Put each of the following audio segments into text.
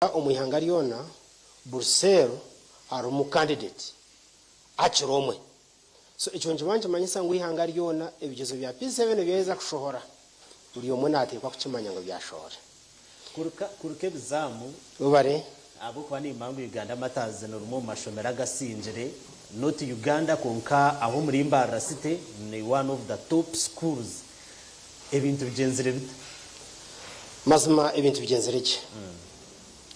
Omu ihanga ryona buri cell harimu candidate hakiri omwe. So ekyo nikiba nikimanyisa ngu eihanga ryona ebigyezo bya P7 byaheza kushohora buri omwe nateekwa kukimanya ngu byashohora. Kuruka ebizaamu. Webare. Ahabw'okuba nimanya ngu Uganda Martyrs ni rimwe omu mashomero agasingire, not Uganda kwonka aho omuri Mbarara City ni one of the top schools. Ebintu bigyenzire bita? Mazima ebintu bigyenzire gye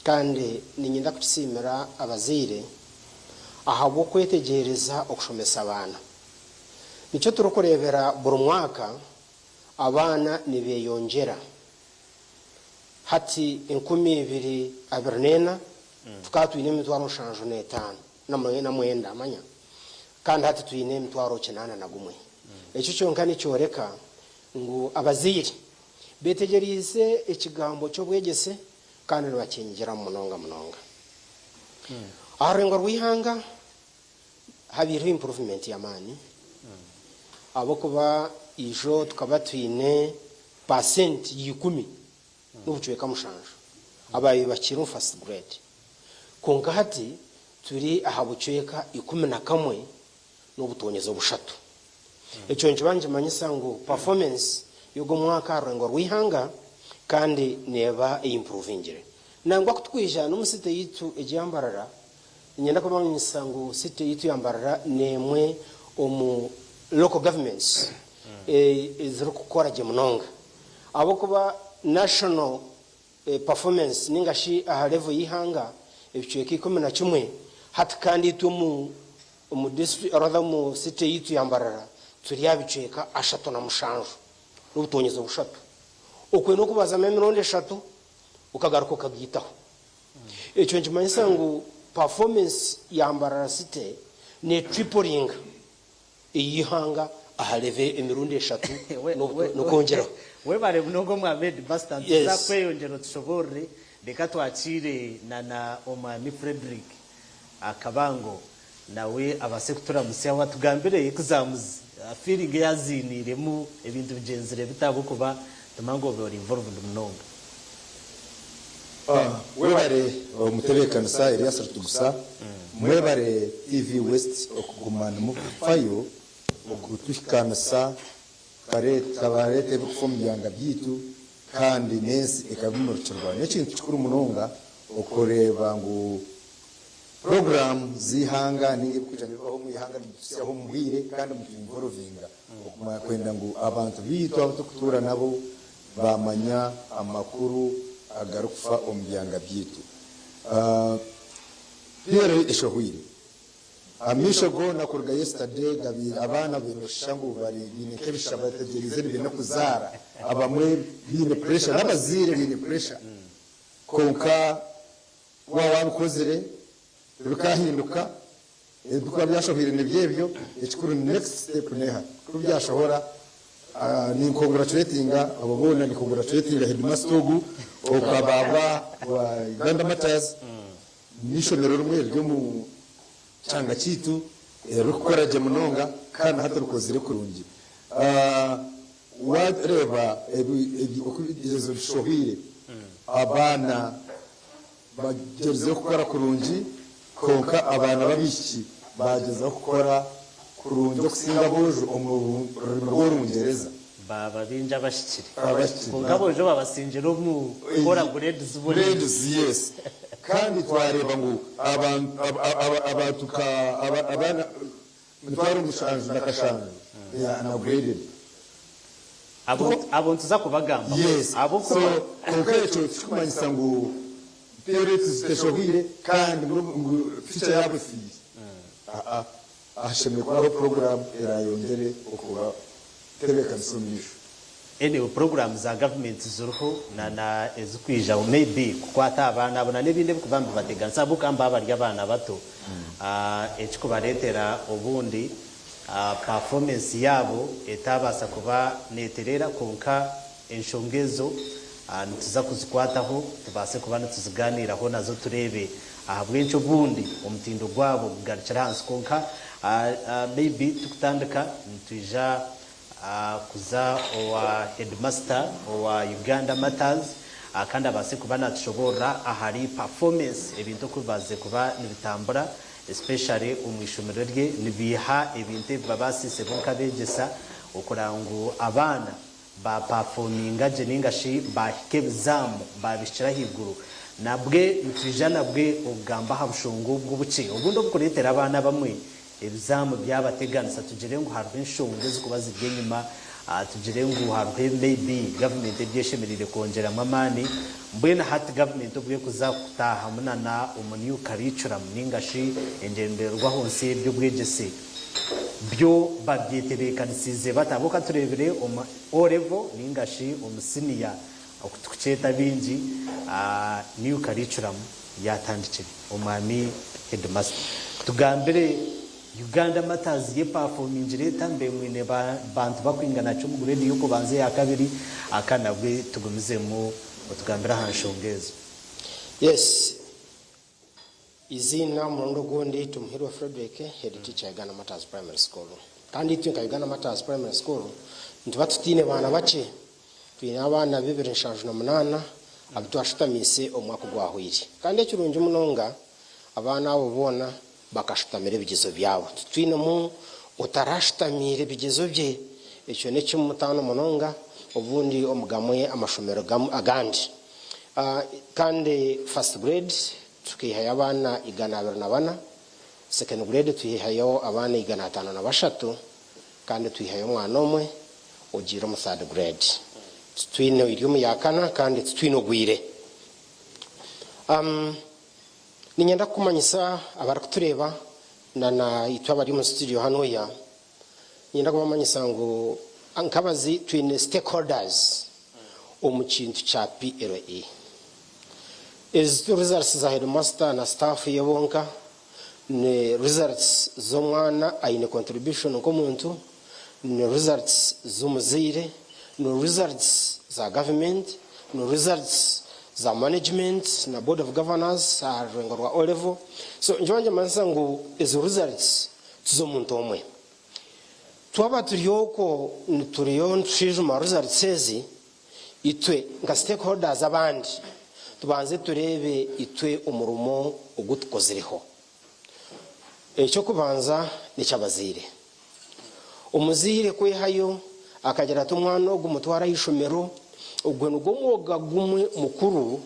kandi niinyenda kukisiimira abazaire ahabw'okwetegyereza okushomesa abaana. Nikyo turikureebera buri mwaka abaana nibeeyongyera. Hati 2024 tukaba twine 75,000 manya kandi hati twine 81,000. Ekyo kyonka nikyoreka ngu abazaire betegyereize ekigambo ky'obwegyese kandi nibakyenyigyeramu munonga munonga. Aha rurengo rw'eihanga habaireho improvement y'amaani ahabw'okuba ijo tukaba twine paasenti ya 10.7 abaabaire bakiri omu first grade kwonka hati turi aha bucweka 11 n'obutonyezi obushatu. Ekyo nikiba nikimanyisa ngu performance y'ogwo mwaka aha rurengo rw'eihanga kandi neeba eyimpuruvingire. Nangwa ku tukwija n'omu city yaitu egi eya Mbarara, niinyenda kubamanyisa ngu city yaitu ya Mbarara n'emwe omu local governments ezirikukora gye munonga ahabw'okuba national performance ninga shi aha level y'eihanga ebicweka 11 hati kandi itwe omu omu district or rather omu city yaitu ya Mbarara turi aha bicweka 37 n'obutonyezi bushatu. Okwe n'okubazamu emirundi eshatu okagaruka okagaitaho. Ekyo nikimanyisa ngu performance ya Mbarara city ne triplinga ey'eihanga aha level emirundi eshatu n'okwongyeraho. Webare munonga Omwami Headmaster, nituza kweyongyera otushoboorore. Reka twakiire na na Omwami Fredrick Akabango nawe abaase kuturamutsyaho atugambire exams feeling ei aziiniiremu ebintu bigyenzire bita ahabw'okuba tumanya ngu obaire ori involved munonga. Webare omutebeekanisa Elias Rutugusa, mwebare TV West okuguma nimufayo okutuhikaanisa tukabareeta ebirikufa omu byanga byaitu kandi n'ensi ekabimurikirwa. N'ekintu kikuru munonga okureeba ngu puroguraamu z'eihanga ninga ebirikwija nibibaho omu ihanga nibituhitsyaho omu bwire kandi nituinvorovinga okumanya kwenda ngu abantu baitu abu turikutuura nabo baamanya amakuru agarikufa omu byanga byaitu. PLA eshohwire. Amaisho goona kuruga yesterday gabaire abaana baine oshusha ngu bari baine nk'ebisha bategyereize nibenda kuzaara abamwe baine pressure n'abazaire baine pressure kwonka waaba wabikozire tibikahinduka ebikuba byashohwire nibyo ebyo ekikuru ni next step neha ku byashohora ni congratulatinga abo boona ni congratulatinga headmaster ogu okababa wa Uganda Martyrs N'eishomero rimwe riri omu kyanga kyaitu eririkukora gye munonga kandi hati rikozire kurungi. Waareeba oku ebigyezo bishohwire, abaana bagyerizeho kukora kurungi kwonka abaana b'abaishiki baagyezaho kukora kurungi okusinga aboojo omu rurimi rw'Orungyereza. Baaba baingi abahikire. Abahikire. Kwonka aboojo babasingire omu kukora grades bo nyine. Grades yes. Kandi twareeba ngu abantu nka abaana 707 they are ungraded. Abo nituza kubagambaho. Yes. Ahabw'okuba. So kwonka ekyo tikirikumanyisa ngu parents teshohwire kandi ngu future yaabo efiire. Aa. Hashemereire kubaho puroguraamu eraayongyere okubatebeekanisa omu maisho. Anyway puroguraamu za gavumenti ziriho na na ezikwijaho may be kukwata aha baana abo na n'ebindi ebikuba nibibateganisa ahabw'okuba nibaba bari abaana bato ekikubareetera obundi performance yaabo etaabaasa kuba neetereera kwonka Enshonga ezo nituza kuzikwataho tubaase kuba nituzigaaniiraho nazo tureebe ahabw'enki obundi omutindo gwabo gugarukire ahansi kwonka maybe tukutandika nitwija kuza owa headmaster owa Uganda Martyrs. Kandi abaase kuba natushoboorora ahari performance ebintu oku bibaasize kuba nibitambura especially omu ishomero rye nibiiha ebintu ebi babaasiise bo nk'abeegyesa okureba ngu abaana ba performinga gye ninga shi baahika ebizaamu baabihikira ahaiguru. Nabwe nitwija nabwe okugamba aha bushonga obwo obukye obundi obukureetera abaana abamwe Ebizaamu byabateganisa tugire ngu hariho enshonga ezikuba ziri enyima, tugire ngu hariho may be gavumenti ebi eshemereire kwongyeramu amaani. Mbwenu hati gavumenti obu ekuza kutaahamu na na omu new curriculum ninga shi engyendererwaho nsya y'eby'obwegyese, byo babyetebeekanisiize bata? Ahabw'okuba tureebire omu O level ninga shi omu siniya oku tukukyeta baingi, new curriculum yatandikire. Omwami Headmaster, tugambire Uganda Martyrs yeperformingire eta mbe mwine bantu bakwingana ki omu grade y'okubanza eyakabiri aka nabwe tugumizemu otugambire aha nshonga ezo. Yes, eiziina omurundi ogundi Tumuhirwe Fredrick, Head Teacher Uganda Martyrs Primary School. Kandi itwe nka Uganda Martyrs Primary School nituba tutaine baana bakye. Twine abaana 278 abu twashutamiise omwaka ogwahweire. Kandi ekirungi munonga, abaana abo boona bakashutamira ebigyezo byabo. Titwinemu otarashutamiire bigyezo bye. Ekyo n'eky'omutaano munonga obundi omu gamwe amashomero agandi. Kandi first grade tukaihayo abaana 124, second grade twaihayo abaana 153, Kandi twihayo omwana omwe ogiire omu third grade. Titwine ori omu ya kana kandi titwine ogwire. Um, niinyenda kukumanyisa abarikutureeba na na itwe abari omu studio hanuya, niinyenda kubamanyisa ngu nkabazi twine stakeholders omu kintu kya PLE. Ezi results za headmaster na staff ye bonka. Ni results z'omwana aine contribution nk'omuntu, ni results z'omuzaire, ni results za government, ni results za management na board of governors aha rurengo rwa O level. So nikyo nikimanyiisa ngu ezo results tiz'omuntu omwe. Twaba turi okwo turiyo nitushwijuma results ezi, Itwe nka stakeholders abandi tubanze tureebe itwe omurimo ogu tukozireho. Eky'okubanza n'eky'abazaire. Omuzaire kwehayo akagira ati omwana ogu mutware aha ishomero, ogwo nigwo mwoga gumwe mukuru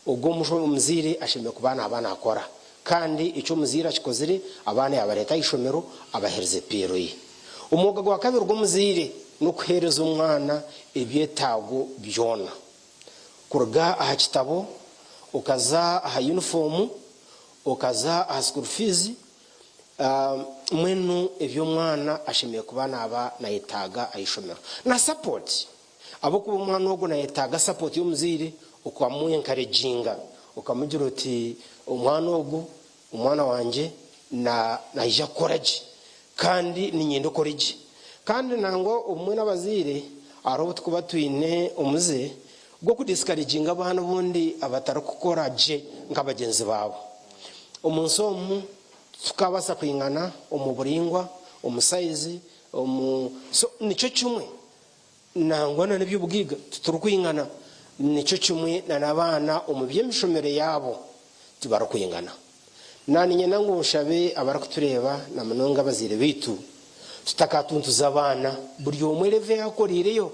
ogu omuzaire ashemereire kuba naaba nakora. Kandi eki omuzaire akikozire, abaana yaabareeta aha ishomero abaheereza PLE. Omwoga gwa kabiri gw'omuzaire n'okuheereza omwana ebyetaago byona. Kuruga aha kitabo, okaza aha yunifoomu, okaza aha school fees, mbwenu ebi omwana ashemereire kuba naaba nayetaaga aha ishomero. Na support, ahabw'okuba omwana ogwo nayetaaga support y'omuzaire okamu encouraginga, okamugira oti omwana ogu Omwana wangye naija kukora gye kandi niinyenda okore gye. Kandi nangwa obumwe n'abazaire hariho obu turikuba twine omuze gw'okudisikareginga abaana obundi abatarikukora gye nka bagyenzi baabo. Omu nsi omu titukabaasa kwingana omu buraingwa, omu sayizi, omu so nikyo kimwe Nangwa na n'eby'obugaiga titurikwingana, nikyo kimwe na n'abaana omu by'emishomere yaabo tibarikwingana. Naaniinyenda ngu nshabe abarikutureeba na munonga abazaire baitu tutakatuntuza abaana buri omwe level ei akoreireyo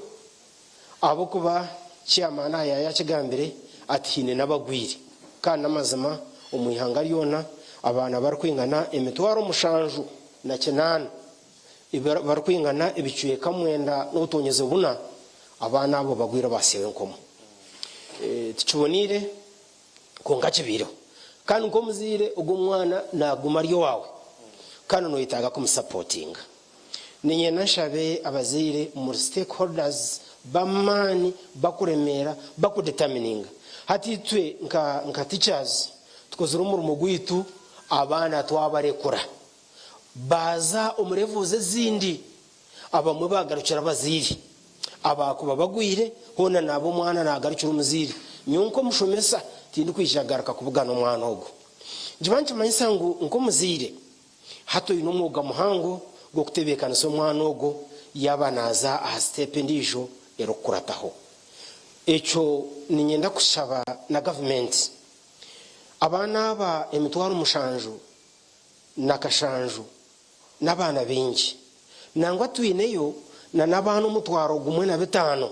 ahabw'okuba chairman aha yaayakigambire ati haine n'abagwire kandi n'amazima omu ihanga ryona abaana barikwingana 7,800 barikwingana ebicweka mwenda n'obutonyeze buna, abaana abo bagwire baasya enkomo. Tikiboneire, kwonka kibaireho. Kandi nk'omuzaire, ogwo mwana naaguma ari owaawe, kandi noyetaaga kumusapotinga. Niinyenda nshabe abazaire muri stakeholders b'amaani bakuremeera, bakudetamininga. Hati itwe nka teachers tukozire omurimo gwaitu, abaana twabarekura. Baaza omu levels ezindi, abamwe baagarukira abazaire, abaakuba bagwire hoona naaba omwana naagarukira omuzaire. Nyowe nk'omushomesa tindikwija kugaruka kubugana omwana ogwo. Nikiba nikimanyisa ngu nk'omuzaire hati oine omwoga muhango gw'okutebeekanisa omwana ogwo yaaba naaza aha siteepu endiijo erikukurataho. Ekyo niinyenda kushaba na gavumenti. Abaana aba 7,000 n'abaana baingi. Nangwa twineyo na n'abaana 15,000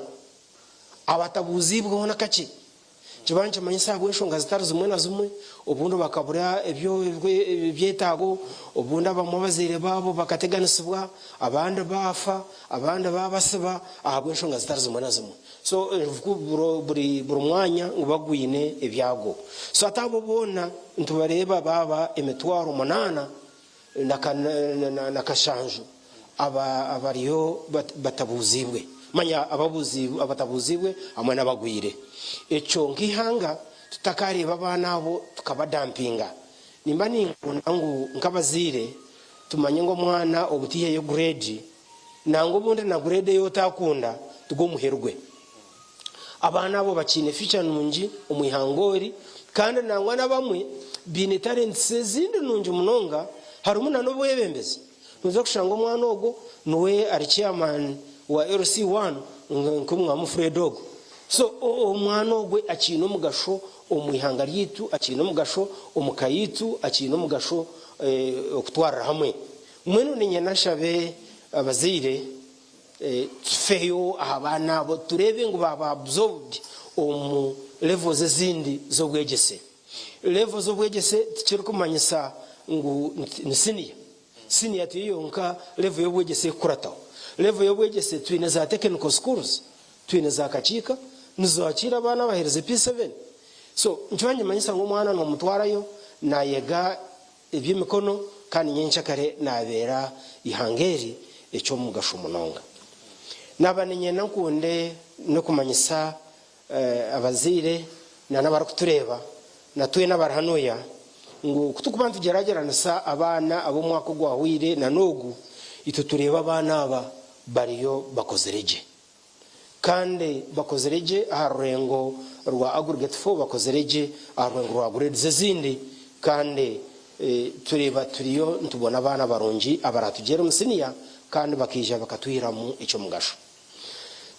abatabuuziibweho n'akakye. Nikiba nikimanyisa ahabw'enshonga zitari zimwe na zimwe, obundi bakabura ebyetaago, obundi abamwe abazaire baabo bakateganisibwa, abandi baafa, abandi baabasiba ahabw'enshonga zitari zimwe na zimwe. So buri mwanya niguba gwine ebyago. So hati abo boona nitubareeba baaba 87,000 abariyo batabuuziibwe. Manya abatabuuziibwe hamwe n'abagwire. Ekyo nk'eihanga tutakareeba abaana abo tukabadampinga. Nimba ninkunda ngu nk'abazaire tumanye ngu omwana obu taiheyo gureedi, nangwa obundi na gureedi ei otakunda tigwo muheru gwe. Abaana abo bakiine future nungi omu ihanga ori kandi nangwa n'abamwe baine talents ezindi nungi munonga harimu na n'obwebembezi. Noija kushanga omwana ogwo niwe ari chairman wa LC one nk'omwamu Fred ogwo. So omwana ogwe akiine omugasho omu ihanga ryaitu, akiine omugasho omu ka yaitu, akiine omugasho okutwarira hamwe. Mbwenu niinyenda nshabe abazaire tufeyo aha baana abo tureebe ngu baaba absorbed omu levels ezindi z'obwegyese. Level z'obwegyese tikirikumanyisa ngu ni siniya. Siniya tiyo yonka level y'obwegyese erikukurataho. Level y'obwegyese twine za technical schools, twine za kakiika nizakiira abaana abaherize P7. So nikiba nikimanyisa ngu omwana nomutwarayo nayega eby'emikono kandi nyenkyakare nabeera eihanga eri eky'omugasho munonga. Naba niinyenda nkunde n'okumanyisa abazaire na n'abarikutureeba na twena abari hanuya ngu ku turikuba nitugyeragyeranisa abaana ab'omwaka ogwahweire na n'ogu, itwe tureeba abaana aba bariyo bakozire gye. Kandi bakozire gye aha rurengo rwa Aggregate Four, bakozire gye aha rurengo rwa grades ezindi kandi tureeba turiyo nitubona abaana barungi abaratugyere omu siniya kandi bakaija bakatwihiramu eky'omugasho.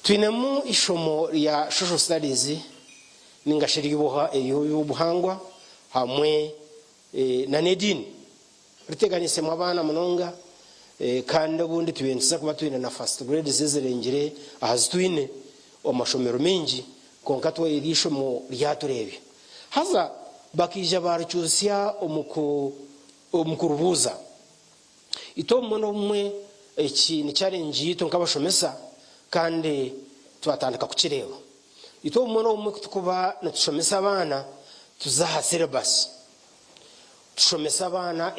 Twinemu eishomo rya Social Studies ninga shi ery'obuhangwa hamwe na n'ediini. Riteganisemu abaana munonga kandi obundi tubaire nituza kuba twine na first grades ezirengire aha zitwine omu mashomero maingi kwonka eri eishomo ryatureebya. Haza bakaija baarikyusya omu kuribuuza. Itwe obumwe n'obumwe eki ni challenge yaitu nk'abashomesa kandi twatandika kukireeba. Itwe obumwe n'obumwe ku turikuba nitushomesa abaana tuza aha syllabus. Tushomesa abaana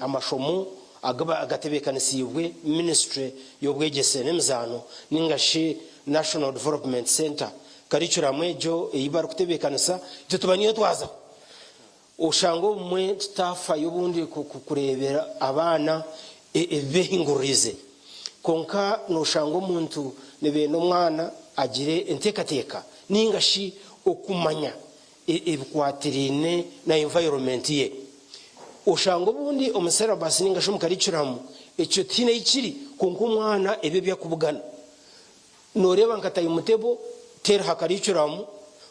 amashomo agatebeekanisiibwe ministry y'obwegyese n'emizaano ninga shi National Development Centre. Curriculum egyo ei barikutebeekanisa itwe tuba niyo twazaho. Oshanga obumwe tutafayo obundi kureebera abaana ebibehinguririize. Kwonka noshanga omuntu nibenda omwana agire enteekateeka ninga shi okumanya ebikwatiraine na environment ye. Oshanga obundi omu syllabus ninga shi omu curriculum ekyo tihaine ahi kiri kwonka omwana ebyo ebi arikubugana. Nooreeba nka timetable teriho curriculum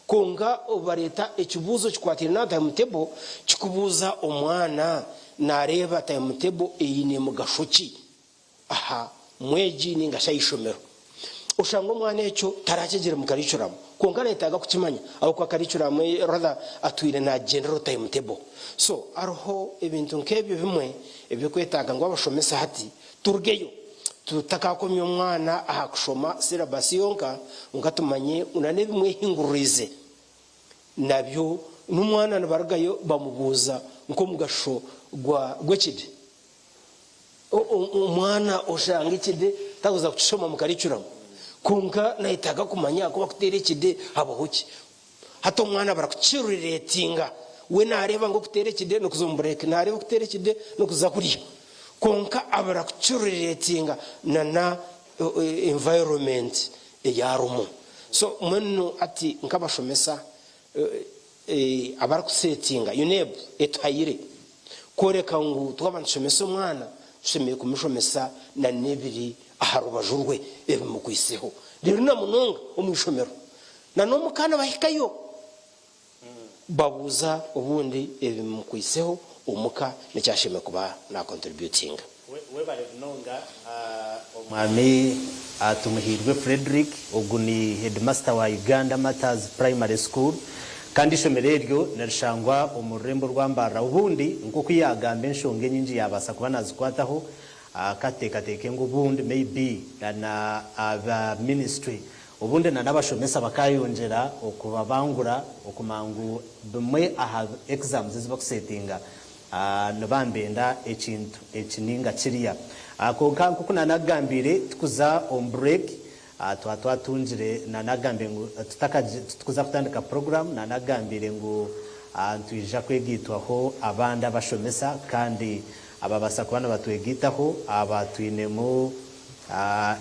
kwonka obu bareeta ekibuuzo kikwataine na timetable kikubuuza omwana naareeba timetable eine mugasho ki aha mwegi ninga shi aha ishomero. Oshanga omwana ekyo tarakyegyire mu curriculum kwonka nayetaaga kukimanya ahabw'okuba curriculum rather atwire naagyendera omu timetable. So hariho ebintu nk'ebyo bimwe ebirikwetaaga ngu abashomesa hati turugeyo tutakakomya omwana aha kushoma syllabus yonka kwonka tumanye ngu na n'ebimwehinguririize nabyo n'omwana nibarugayo bamubuuza nk'omugasho gw'ekide. Omwana oshanga ekide takuza kukishoma omu curriculum kwonka nayetaaga kumanya ku bakuteera ekide habaho ki. Hati omwana barakukiretinga we nareeba ngu okuteera ekide n'okuza omu break, nareeba okuteera ekide n'okuza kurya kwonka abarakukiretinga nana environment ei arimu. So mbwenu hati nk'abashomesa abarikusetinga UNEB etuhaire kworeka ngu twaba nitushomesa omwana tushemereire kumushomesa na n'ebiri aha rubaju rwe ebimukwiseho reero na munonga omu ishomero. Na n'omuka nibahikayo babuuza obundi ebimukwitseho omuka n'ekyashemereire kuba na contributinga. Webare munonga Omwami Tumuhiirwe Fredrick, ogu ni Headmaster wa Uganda Martyrs Primary School kandi eishomero eryo nirishangwa omu rurembo orwa Mbarara. Obundi nk'oku yaagamba enshonga enyingi yaabaasa kuba naazikwataho akatuteekateeke ngu obundi maybe na aba ministry obundi na n'abashomesa bakaayongyera okubabangura okumanya ngu bimwe aha exams ezi bakusetinga Nibambenda ekintu eki ninga kiriya. Kwonka nk'oku naanakugambiire, tikuza omu bureeki, twaba twatungire, naanakugambiire ngu titukuza kutandika puroguraamu, naanakugambiire ngu nitwija kwegaitwaho abandi abashomesa kandi ababaasa kuba nibatwegaitaho. Aba twinemu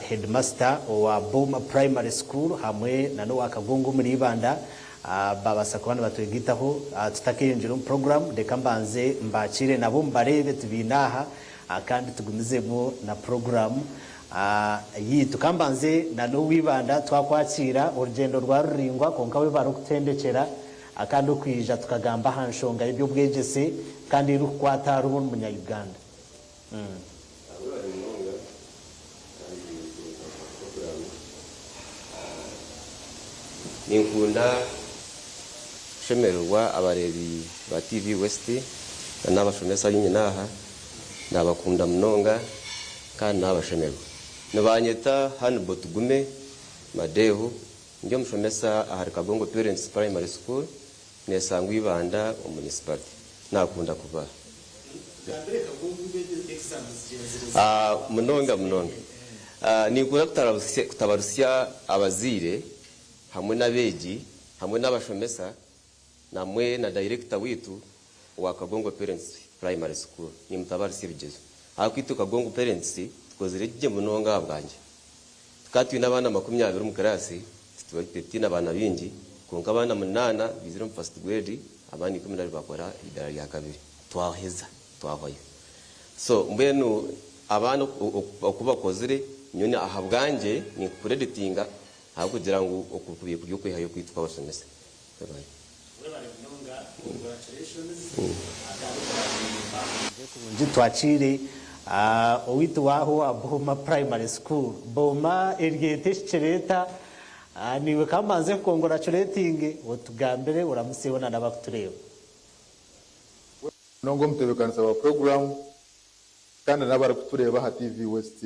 Heedimasita owa Boma Primary School hamwe na n'owa Kagongo omuri Ibanda babaasa kuba nibatwegaitaho. Tutakeyongyera omu puroguraamu, reka mbanze mbakiire nabo mubareebe tubaine aha kandi tugumizemu na puroguraamu yaitu. Ka mbanze na n'owa Ibanda twakwakiira, orugyendo rwa ruraingwa kwonka webare okutuhendekyera kandi okwija tukagamba aha nshonga y'eby'obwegyese kandi erikukwata ahari buri munya-Uganda. Webare munonga kandi kureeta puroguraamu. Ninkunda kushemererwa abareebi ba TV West na n'abashomesa abu nyine aha, nabakunda munonga kandi nabashemererwa. Nibanyeta Hannibal Tugume Madeeho, ndi omushomesa ahari Kagongo Parents Primary School, Nesangwa Ibanda omu municipality. Nakunda kuba. Munonga munonga. Ninkunda kutabarusya abazaire hamwe n'abeegi hamwe n'abashomesa namwe na dayirekita waitu owa Kagongo Parents Primary School. Nimutabarusya ebigyezo. Ahakuba itwe Kagongo Parents tukozire gye munonga ahabwangye. Tukaba twine abaana 20 omu kiraasi, titwine abaana baingi, kwonka abaana munaana baizire omu first grade, abandi 12 baakora eidaara rya kabiri. Twaheza, twahwayo. So mbwenu abaana oku bakozire, nyowe ahabwangye ninkukureditinga ahabw'okugira ngu oku kubaire kuri okwehayo kwaitu kw'abashomesa. Webale. Webale munonga, congratulations. Kurungi twakiire owaitu waaho owa Boma Primary School. Boma eryeta ehikire eta? Naiwe ka mbanze nkukonguracuratinge otugambire oramutsyeho na n'abakutureeba. Munonga omutebeekanisa wa puroguraamu kandi n'abarikutureeba aha TV West,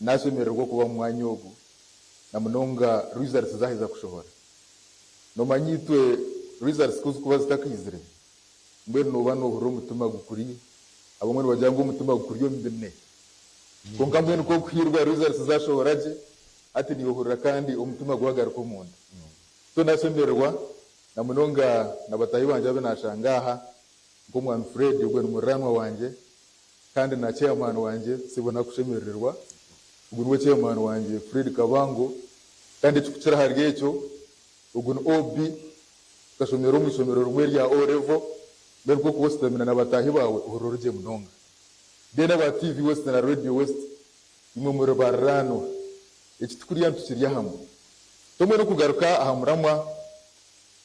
nashemererwa okuba omu mwanya ogu na munonga results zaheza kushohora. Nomanya itwe results kuzikuba zitakaizire, Mbwenu nooba noohurira omutima gukuri, abamwe nibagira ngu omutima gukuri omu bine. Kwonka mbwenu ku orikuhiirwa results zaashohora gye, hati niiwe ohurira kandi omutima gwagaruka omunda. So naashemererwa na munonga na bataahi bangye abu naashanga aha, nk'omwami Fred ogwo ni muriraanwa wangye kandi na chairman wangye sibona kushemerererwa, ogu niwe chairman wangye Fred Kabango kandi ekirikukira ahari ekyo, ogu ni OB. Tukashomera omu ishomero rimwe erya O Level, mbwenu ku orikuba ositamire na bataahi baawe ohurira ori gye munonga. Then aba TV West na Radio West imwe muri bariraanwa, eki tikurya nitukirya hamwe. So mbwenu kugaruka aha muramwa,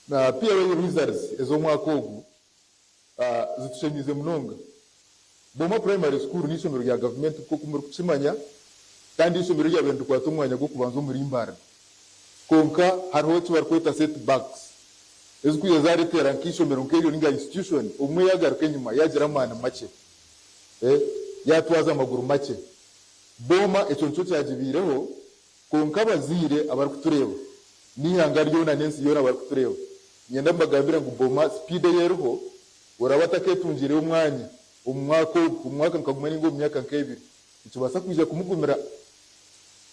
PLA results ez'omwaka ogu zitushemiize munonga. Boma Primary School n'eishomero rya gavumenti nk'oku murikukimanya kandi eishomero eryabaire nirikwata omwanya gw'okubanza omuri Mbarara. Kwonka hariho eki barikweta set backs ezirikwija zareetera nk'eishomero nk'eryo ninga institution obumwe yagaruka enyima yagira amaani makye, yatwaza amaguru makye. Boma ekyo nikyo kyagibaireho Kwonka abazaire abarikutureeba, n'eihanga ryona n'ensi yoona abarikutureeba, niinyenda mbagambire ngu Boma sipiidi ei eriho, oraabe atakeetungiireyo omwanya omu mwaka ogu, omu mwaka nka gumwe nainga omu myaka nk'ebiri, nikibaasa kwija kumugumira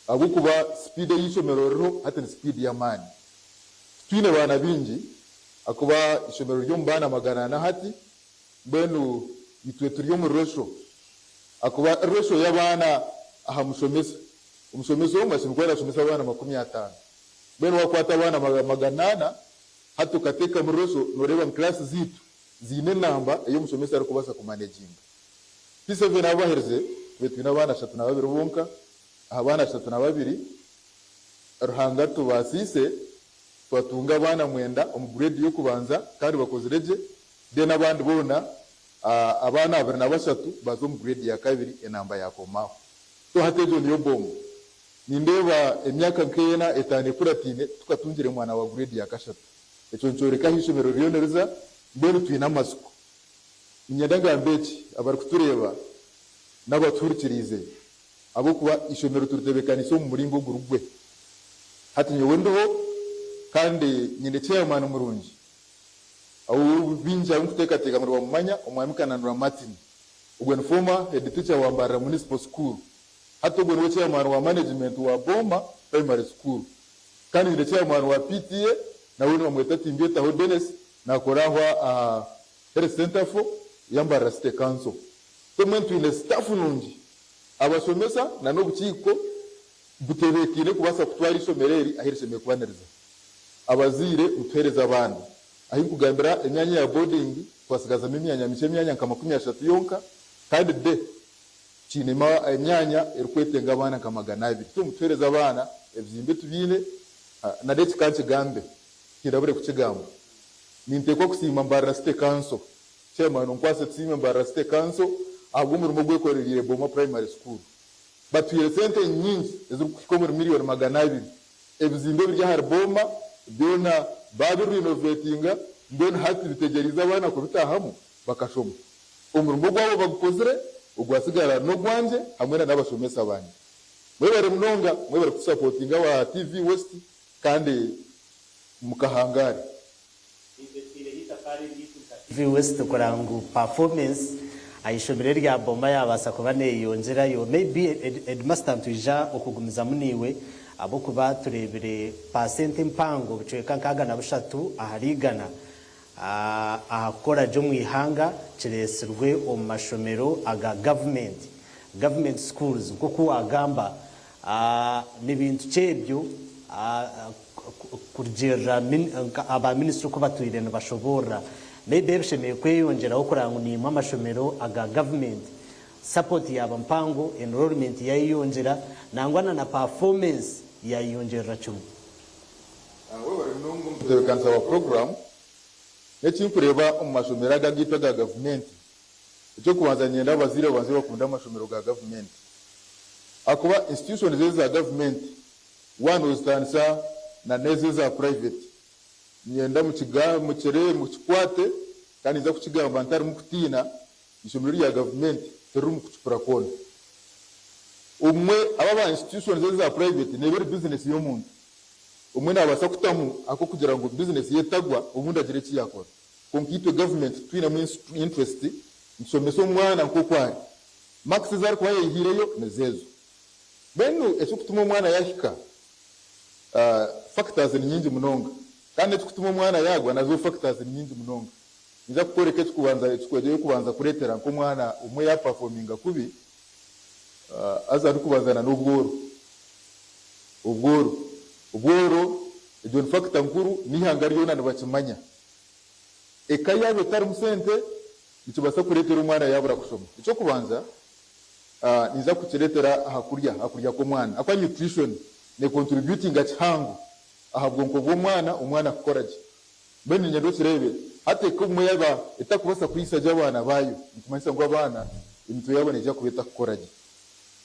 ahabw'okuba sipiidi ei eishomero ririho hati ni sipiidi y'amaani. Titwine baana baingi ahakuba eishomero riri omu baana 400 hati, mbwenu itwe turi omu resho ahakuba resho y'abaana aha mushomesa Omushomesa omwe ashemereire kuba arashomesa abaana 50. Mbwenu wakwata abaana 400 hati okateekamu resho noreeba ngu class zaitu ziine enamba ei omushomesa arikubaasa kumaneginga. P7 abu baherize tube twine abaana 32 bonka, aha baana 32 Ruhanga atubaasiise. Twatunga abaana mwenda omu grade y'okubanza kandi bakozire gye, then abandi boona abaana 23 baza omu grade ya kabiri enamba yakomaho. So hati egyo niyo Boma. Nindeeba emyaka nk'ena etaano ekuratiine tukatungire mwana wa grade ya kashatu. Ekyo nikyoreka ahu ishomero ririyo niriza, mbwenu twine amatsiko. Niinyenda ngambe eki abarikutureeba n'abatuhurikiriize ahabw'okuba eishomero turitebeekaniise omu muringo oguri gwe. Hati nyowe ndiho kandi nyine chairman murungi ou baingi abu nkuteekateeka ngu nibamumanya, Omwami Kananura Martin. Ogwo ni former head teacher wa Mbarara Municipal School. Hati ogwo niwe chairman wa management wa Boma Primary School. Kandi nyine chairman wa PTA nawe nibamweta Timbyetaho Denis nakora aho aha Health Centre for ya Mbarara City Council. So mbwenu twine staff nungi, abashomesa na n'obukiiko butebeekaine kubaasa kutwara eishomero eri ahu rishemereire kuba niriza. Abazaire mutuheereze abaana. Ahu nkugambira emyanya ya boarding twasigazamu emyanya mikye emyanya nka 30 yonka kandi day kiinemu emyanya erikwetenga abaana nka 200. So mutuheereze abaana, ebizimbe tubiine na n'eki ka nkigambe tindabure kukigamba. Ninteekwa kusiima Mbarara City Council, Chairman onkwase tusiime Mbarara City Council ahabw'omurimo ogu ekorereire Boma Primary School. Batwire sente nyingi ezirikuhika omuri miriyoni 200. Ebizimbe ebiri ahari Boma byona baabirinovetinga mbwenu hati bitegyereize abaana kubitaahamu bakashoma. Omurimo gwabo bagukozire, ogwatsigara n'ogwangye hamwe na n'abashomesa bangye. Mwebare munonga, mwebare kutusapotinga aba TV West kandi mukahangare. TV West kureba ngu performance aha ishomero erya Boma yabaasa kuba neyeyongyerayo. Maybe headmaster nitwija okugumizamu naiwe ahabw'okuba tureebire paasenti mpango obucweka 63 ahari igana aha kukora gye omu ihanga kireetsirwe omu mashomero aga gavumenti, government schools, nk'oku waagamba. Ni bintu ki ebyo kurugiirira aba minisitule oku batwire nibashoboorora? Maybe ebishemereire kweyongyeraho kureba ngu naimwe amashomero aga gavumenti support yaaba mpango, enrollment yayeyongyera nangwa na na performance yayeyongyerera kimwe. Webare munonga omutebekanisa wa puroguramu. N'ekinkureeba omu mashomero aga agaitu aga gavumenti, eky'okubanza niinyenda abazaire babanze bakunde amashomero ga gavumenti. Ahakuba institutions ezi eza gavumenti waaba nozitaanisa na n'ezi eza private, niinyenda mukire mukikwate kandi ninza kukigamba ntarimu kutiina, eishomero rya gavumenti tiririmu kucupura kwona. Obumwe aba aba institutions ezi eza private neeba eri business y'omuntu. Obumwe naabaasa kutamu ahabw'okugira ngu bizinesi ye etagwa obundi agire eki yaakora. Kwonka itwe gavumenti titwinemu interest, nitushomesa omwana nk'oku ari. Marks ezi arikuba yaihireyo nizo ezo. Mbwenu ekirikutuma omwana yaahika, factors ni nyingi munonga. Kandi n'ekirikutuma omwana yaagwa nazo factors ni nyingi munonga. Ninza kukworeka ekirikubanza ekirikubanza kureetera nk'omwana omwe yaapafominga kubi, Haza ndikubanza n'obworo. Obworo. Obworo egyo ni factor nkuru n'eihanga ryona nibakimanya. Eka yaaba etarimu sente nikibaasa kureetera omwana yaabura kushoma. Eky'okubanza, ninza kukireetera aha kurya, aha kurya kw'omwana. Ahakuba nutrition necontributinga kihango aha bwonko bw'omwana, omwana kukora gye. Mbwenu niinyenda okireebe, hati eka obumwe yaaba etakubaasa kuriisa gye abaana baayo, nikimanyisa ngu abaana emitwe yaabo neija kuba etakukora gye.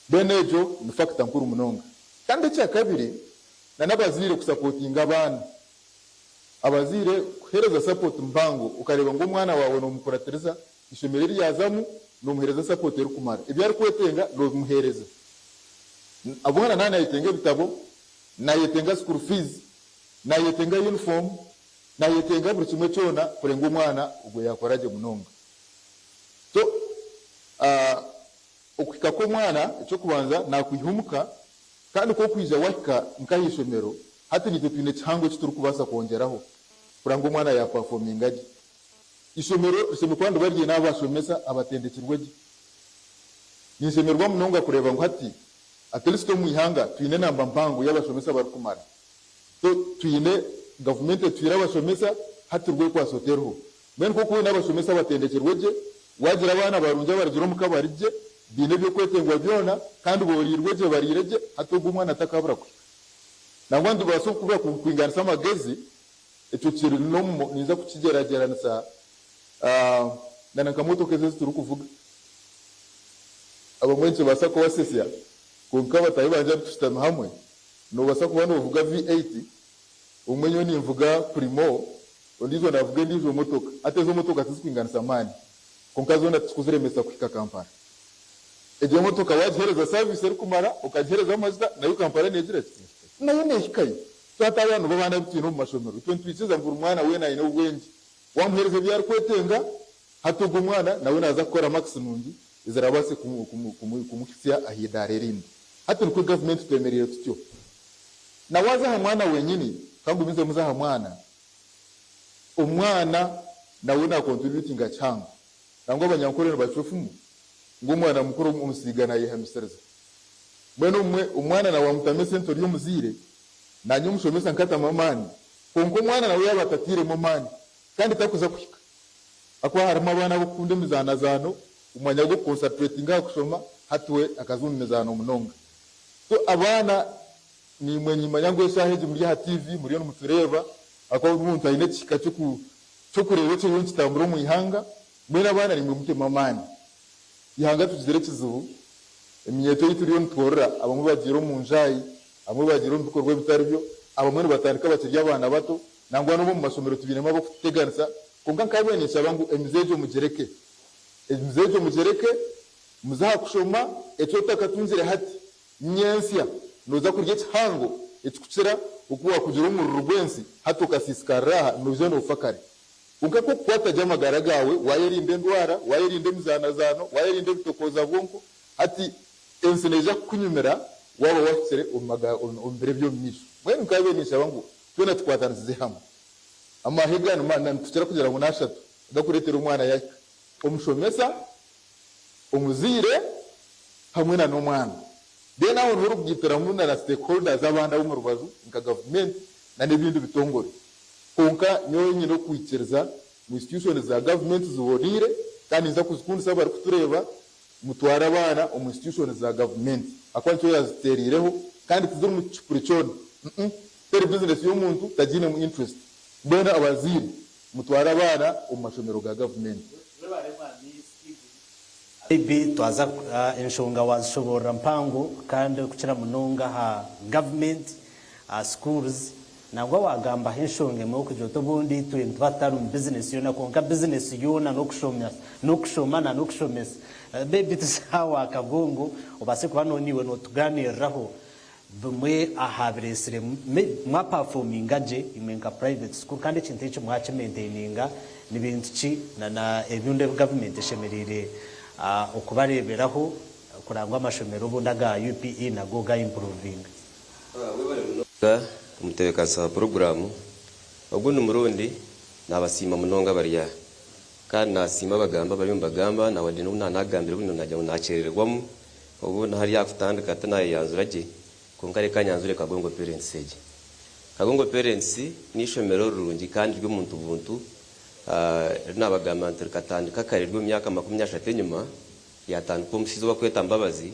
Mbwenu egyo ni factor nkuru munonga. Kandi ekya kabiri, na n'abazaire kusapotinga abaana. Abazaire kuheereza support mpango okareeba ngu omwana waawe noomukuratiriza, eishomero eri yaazamu noomuheereza support erikumara. Ebi arikwetenga noobimuheereza. Omwana naaba naayetenga ebitabo, naayetenga school fees, Naayetenga yunifoomu, naayetenga buri kimwe kyona kurenga omwana ogwo yaakora gye munonga. So, okuhika kw'omwana, eky'okubanza naakwiha omuka, kandi ku okwija waahika nk'aha ishomero, hati naitwe twine kihango eki turikubaasa kwongyeraho kureba ngu omwana yaapafominga gye. Ishomero rishemereire kuba niriba riine abashomesa abatendekirwe gye. Ninshemererwa munonga kureeba ngu hati at least omu ihanga twine enamba mpango y'abashomesa barikumara. So twine gavumenti etuhaire abashomesa hati rwekwatso teriho. Mbwenu nk'oku oine abashomesa abatendekirwe gye, waagira abaana barungi abarugire omuka bari gye, baine ebyokwetengwa byona kandi booreirwe gye bariire gye, hati ogwo omwana takaabura kuhika. Nangwa nitubaasa okuba kwinganisa amagezi. Ekyo kiri normal, ninza kukigyeragyeranisa na nka motoka ezi eziturikuvuga. Abamwe nikibaasa kubasesya, kwonka bataahi bangye abu tushutami hamwe, noobaasa kuba noovuga V8, obumwe nyowe ninvuga Premio, ondiijo naavuga endiijo motoka. Hati ezo motoka tizikwinganisa maani, kwonka zoona tizikuziremesa kuhika Kampala. Egyo emotoka waagiheereza saviisi erikumara, okagiheereza amajuta, nayo Kampala neegira ki? Nayo neehikayo. So hati aba nibo baana abu twine omu mashomero. Itwe nitwikiriza ngu buri mwana weena aine obwengye. Waamuheereza ebi arikwetenga, hati ogwo omwana nawe naaza kukora makisi nungi eziraabaase kumuhitsya aha idaara erindi. Hati nikwo gavumenti twemereire tutyo. Na waaza aha mwana wenyini, ka ngumizemu nze aha mwana, omwana nawe naakontributinga kihango. Nangwa Abanyankore nibacwa efumu ngu omwana mukuru omusiiga naayehamisiriza. Mbwenu obumwe omwana na waamutamu esente ori omuzaire, naanye omushomesa nkatamu amaani, kwonka omwana nawe yaaba atatairemu amaani kandi takuza kuhika. Ahakuba harimu abaana ab'okukunda emizaanazaano, omu mwanya gw'okukonsapuretinga aha kushoma, hati we akaza omu mizaano munonga. So abaana naimwe nimanya ngu eshaaha egi muri aha TV muriyo nimutureeba, ahakuba buri muntu aine ekihika ky'oku ky'okureeba ekiriyo nikitambura omu ihanga, mbwenu abaana naimwe mutemu amaani. Eihanga tugizire ekizibu, eminyeeto ei turiyo nitworora abamwe bagiire omu njaayi, abamwe bagiire omu bikorwa ebitari byo, abamwe nibatandika bakiri abaana bato, nangwa n'obu omu mashomero twinemu ab'okututeganisa, kwonka nkabaire ninshaba ngu emize egyo mugireke. Emize egyo mugireke, muze aha kushoma, eki otakatungire hati, Nyentsya nooza kurya ekihango ekikukira oku waakugira omururu gw'ensi hati okasiisikarira aha, noija noofa kare. Kwonka ku okukwata gye amagara gaawe, waayerinda endwara, waayerinda emizaanazaano, waayerinda ebitokooza bwonko, hati ensi neija kukunyumira waaba waahikire omu biro eby'omu maisho. Mbwenu nkaabaire ninshaba ngu twena tukwatanisize hamwe. Amahega nitukira kugira ngu n'ashatu agakureetera omwana yaahika, omushomesa, omuzaire hamwe na n'omwana. Then aho niho orikugaitiramu na stakeholders abandi ab'omu rubaju nka gavumenti na n'ebindi bitongore. Kwonka nyowe nyine okwikiriza ngu institutions za gavumenti ziboneire kandi ninza kuzikundisa abarikutureeba mutware abaana omu institutions za gavumenti ahakuba nikyo yazitereireho kandi tizirimu kipuri kyona. Teri business y'omuntu tagiinemu interest. Mbwenu abazaire mutware abaana omu mashomero ga gavumenti. Webare Mwami Steven. Maybe twaza enshonga wazishoborora mpango kandi okukira munonga aha government schools nangwa wagambaho enshonga emwe okugira oti obundi itwe nituba tutari omu business yoona kwonka business yoona nokushoma na nokushomesa maybe tuze aha Kagongo obase kuba niiwe notuganiriraho Bimwe aha bireetsire mwapafominga gye imwe nka private school kandi ekintu ekyo mwakimaintaininga ni bintu ki na ebindi ebi gavumenti eshemereire okubareeberaho kureba ngu amashomero obundi aga UPE nago ga improvinga? Webale munonga omutebekanisa wa puroguramu. Ogundi murundi nabasiima munonga abari aha. Kandi nasiima abagamba abariyo nibagamba nawe obu nanagambire bunu nagira ngu nakyerererwamu. Obu nahari aha kutandika tinayeyanzura gye, kwonka reka nyanzure Kagongo Parents egi. Kagongo Parents n'eishomero rirungi kandi ry'omuntu buntu, eri naabagamba nti rikatandika kare riri omu myaka 30 enyima, ryatandikwa omushaija ou barikweta Mbabazi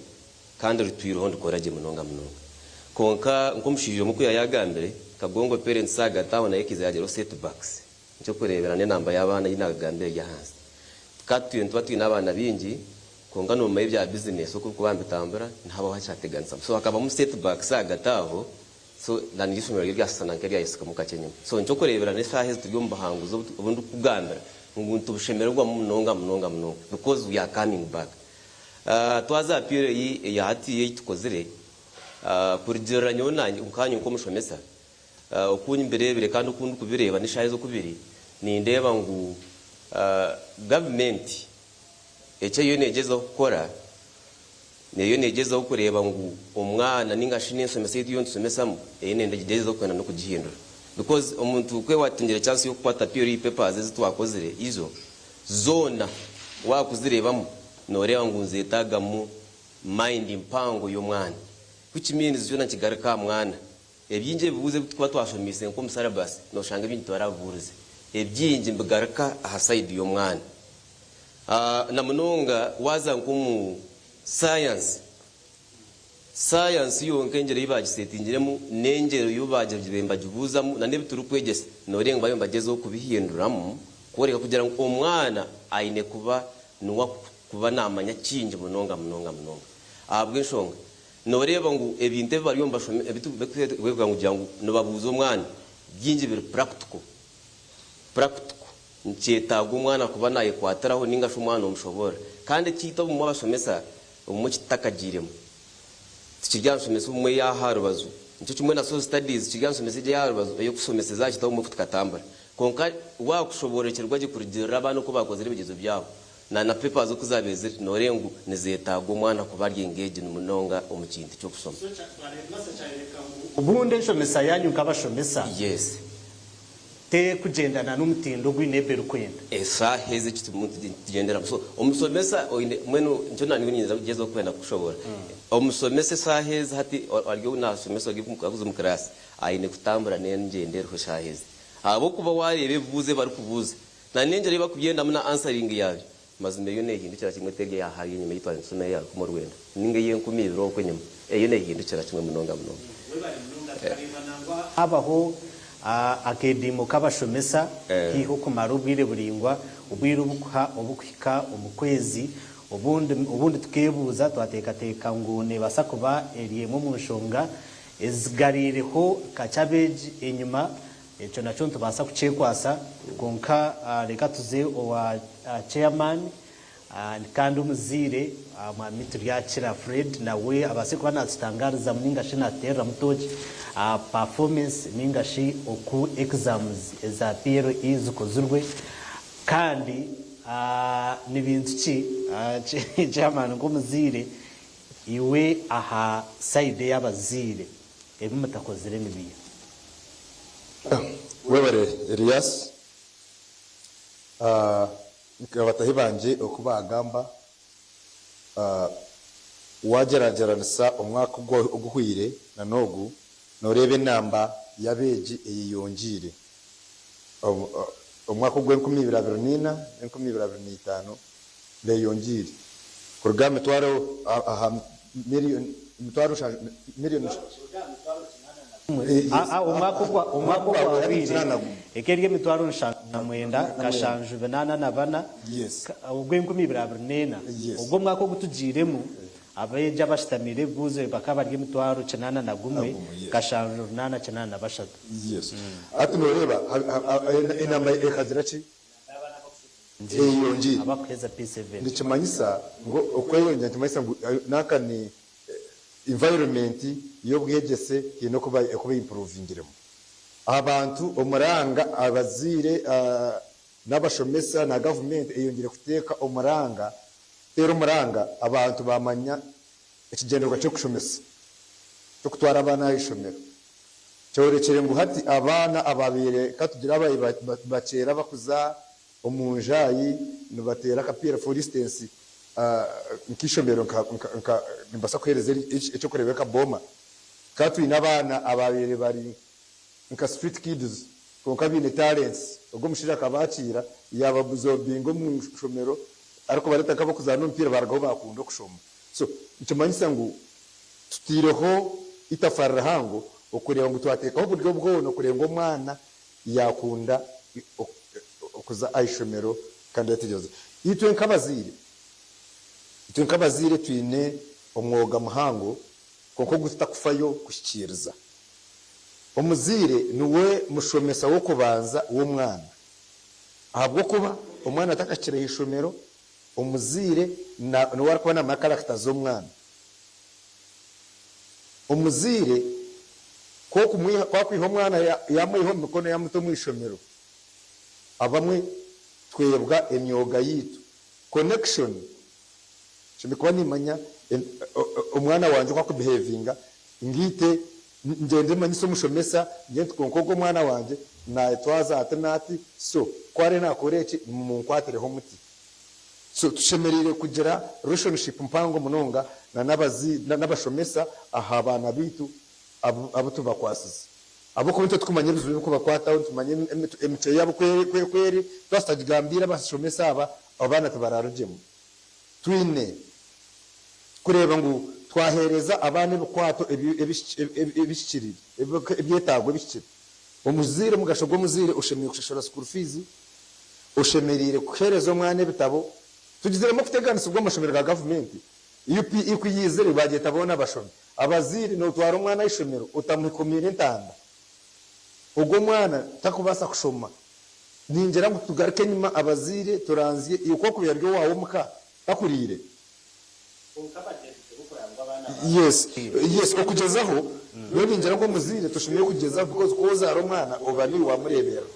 kandi ritwireho nirikora gye munonga munonga. Kwonka nk'omushaija omwe oku yaayagambire, Kagongo Parents ahagati aho nayo ekaija yaagiraho setbacks. Eky'okureebera n'enamba y'abaana ei naagambire eri ahansi. Ka tutwire nituba twine abaana baingi, kwonka noomanya ebya bizinesi oku birikuba nibitambura, nihabaho hakyateganisamu. So hakabamu setbacks ahagati aho, so na n'eishomero ryo ryashushana nk'eryayesikamu kakye enyima. So nikyokureebera n'eshaaha ezi turi omu buhanguzi obu ndikukugambira ngu nitubushemererwamu munonga munonga munonga because we are coming back. Twaza aha PLE eya hati ei tukozire, kurugiirira nyowe nanye nkaanye nk'omushomesa, Oku mbireebire kandi oku ndikubireeba n'eshaaha ezi oku biri, nindeeba ngu gavumenti eki eriyo neegyezaho kukora, eriyo neegyezaho kureeba ngu omwana nainga shi n'enshomesa ei turiyo nitushomesamu eriyo neegyezaho kwenda n'okugihindura. Because omuntu ku waatungire chance y'okukwata PLE papers ezi twakozire ijo, zoona waakuzireebamu nooreeba ngu nizeetaagamu mind mpango y'omwana which means kyona nikigaruka aha mwana. Ebingi ebibuuzo ebi turikuba twashomeise nk'omu syllabus noshanga ebingi tibarabibuurize. Ebingi nibigaruka aha side y'omwana. Na munonga waaza nk'omu science, Sayansi yonka engyero ei baagisetingiremu n'engyero ei baagire nibagibuuzamu na n'ebi turikwegyesa nooreeba ngu bariyo nibagyezaho kubihinduramu kworeka kugira ngu omwana aine kuba niwe arikuba naamanya kingi munonga munonga munonga. Ahabw'enshonga nooreeba ngu ebintu ebi bariyo nibashoma ebi turikugira ngu nibabuuza omwana bingi biri practical, practical. Nikyetaaga omwana kuba naayekwatiraho nainga shi omwana omushoboorora. Kandi ekyaitu obumwe abashomesa obumwe kitutakagiiremu. Tikiri aha nshomesa obumwe ey'aha rubaju. Nikyo kimwe na Social Studies, tikiri aha nshomesa egyo ey'aha rubaju ey'okushomeseza aha kitabo obumwe tukatambura. Kwonka waakushoboorokyerwa gye kurugiirira abaana oku baakozire ebigyezo byabo na na papers oku zaabaire ziri, nooreeba ngu nizeetaaga omwana kuba ari engaged munonga omu kintu ky'okushoma. Obundi enshomesa yaanyu nk'abashomesa. Yes. Terikugyendana n'omutindo ogu INEB erikwenda. Eshaaha ezi eki nitugyenderamu. So omushomesa oine mbwenu nikyo nanye niinyija kugyezaho kwenda kukushoboorora. Omushomesa eshaaha ezi hati ari ou naashomesa ori arikuza omu kiraasi aine kutambura n'engyenda eriho eshaaha ezi. Ahabw'okuba waareeba ebibuuzo ebi barikubuuza na n'engyera ei barikubyendamu na answering yaabyo, mazima eyo neehindukira kimwe teri eya hariya enyima ei twari nitushoma eya rukumi orwenda nainga ey'enkumi ibiri okwo enyima. Eyo neehindukira kimwe munonga munonga. Webare munonga. Tukareeba nangwa habaho Akeediimo k'abashomesa haihi okumara obwire buraingwa, obwire obukuha obukuhika omu kwezi. Obundi obundi tukeebuuza twateekateeka ngu neebaasa kuba eri emwe omu nshonga ezigariireho kakye abeegi enyima. Ekyo nakyo nitubaasa kukyekwatsa kwonka reka tuze owa chairman. Kandi omuzaire Mwami Turyakira Fred nawe abaase kuba natutangaarizamu ninga shi natuteereramu tooki aha performance ninga shi oku exams eza PLE zikozirwe kandi ni bintu ki Chairman nk'omuzaire iwe aha side ey'abazaire ebi mutakozire ni biiha? Webare Elias. Nka batahi bangye oku baagamba, waagyeragyeranisa omwaka oguhweire na n'ogu, nooreeba enamba y'abeegi eyeyongyeire. Omwaka ogw'enkumi ibiri abiri n'eina n'enkumi ibiri abiri n'eitaano beeyongyeire kuruga aha mitwaro aha miriyoni miriyoni. Omwaka ogwahweire eka eri emitwaro nshanju na mwenda kashanju binaana na bana, ogw'enkumi ibiri abiri n'ena. Ogwo omwaka ogu tugiiremu, abeegi abashutamiire ebibuuzo bakaba bari emitwaro kinaana na gumwe kashanju runaana kinaana na bashatu. Hati nooreeba enamba ekagira ki? Eyeyongyeire. Abakuheeza P7. Nikimanyisa ngu okweyongyera nikimanyisa ngu nanka ni environment y'obwegyese haine oku oku beyimpuruvingiremu. Abantu omuranga abazaire n'abashomesa na gavumenti eyongyire kuteeka omuranga kuteera omuranga abantu bamanya ekigyendererwa ky'okushomesa ky'okutwara abaana aha ishomero. Kyorekire ngu hati abaana ababaire ka tugire ababaire nibakyera bakuza omu njaayi nibateera akapiira for instance nk'eishomero nka nimbaasa kuheereza eky'okureeberaho nka Boma tukaba twine abaana ababaire bari nka street kids kwonka baine talents ogwo omushaija akabaakiira yaababuzobinga omu ishomero arikubareeta nk'abarikuzaana omupiira baarugaho baakunda okushoma. So nikimanyisa ngu tutaireho itafaari rihango okureeba ngu twateekaho oburyo bwona okureeba ngu omwana yaakunda okuza aha ishomero kandi yayetegyereza. Itwe nk'abazaire, itwe nk'abazaire twine omwoga muhango kwonka ogu tutakufayo kuhikiiriza. Omuzaire niwe mushomesa w'okubanza w'omwana ahabw'okuba omwana atakahikire aha ishomero, Omuzaire niwe arikuba naamanya karakita z'omwana. Omuzaire ku akwiha omwana yaamwiha omu mikono yaamuta omu ishomero, abamwe twebwa emyoga yaitu. Connection, nshemereire kuba niimanya omwana wangye oku arikubihevinga, ngaite ngyende manyise omushomesa ngire nti kwonka ogu omwana wangye naayetwaza ati n'ati, so ku araabe naakora eki mumunkwaatireho muti. So tushemereire kugira relationship mpango munonga na n'abashomesa aha baana baitu abu tubakwasize. Ahabw'okuba itwe turikumanya ebizibu ebirikubakwataho, nitumanya emicwe yaabo oku eri, twaba tutagigambiire abashomesa aba, abaana tibararugyemu. Twine kureeba ngu. twaheereza abaana ebikwato ebihikiriire, ebyetaago ebihikire. Omuzaire, omugasho gw'omuzaire oshemereire kushashura school fees, oshemereire kuheereza omwana ebitabo. Tugiziremu okuteganisibwa omu mashomero ga gavumenti. UPE ku yaizire baagyeta boona abashomi. Abazaire nootwara omwana aha ishomero otamuhikomiire entanda, ogwo omwana takubaasa kushoma. Ningira ngu tugaruke enyima abazaire turanzye iwe ku orikuba ori owaawe omuka takuriire. Yes, yes okugyezaho nyowe ningira ngu omuzaire toshemereire kugyezaho because ku ozaara omwana oba niiwe wamureeberera.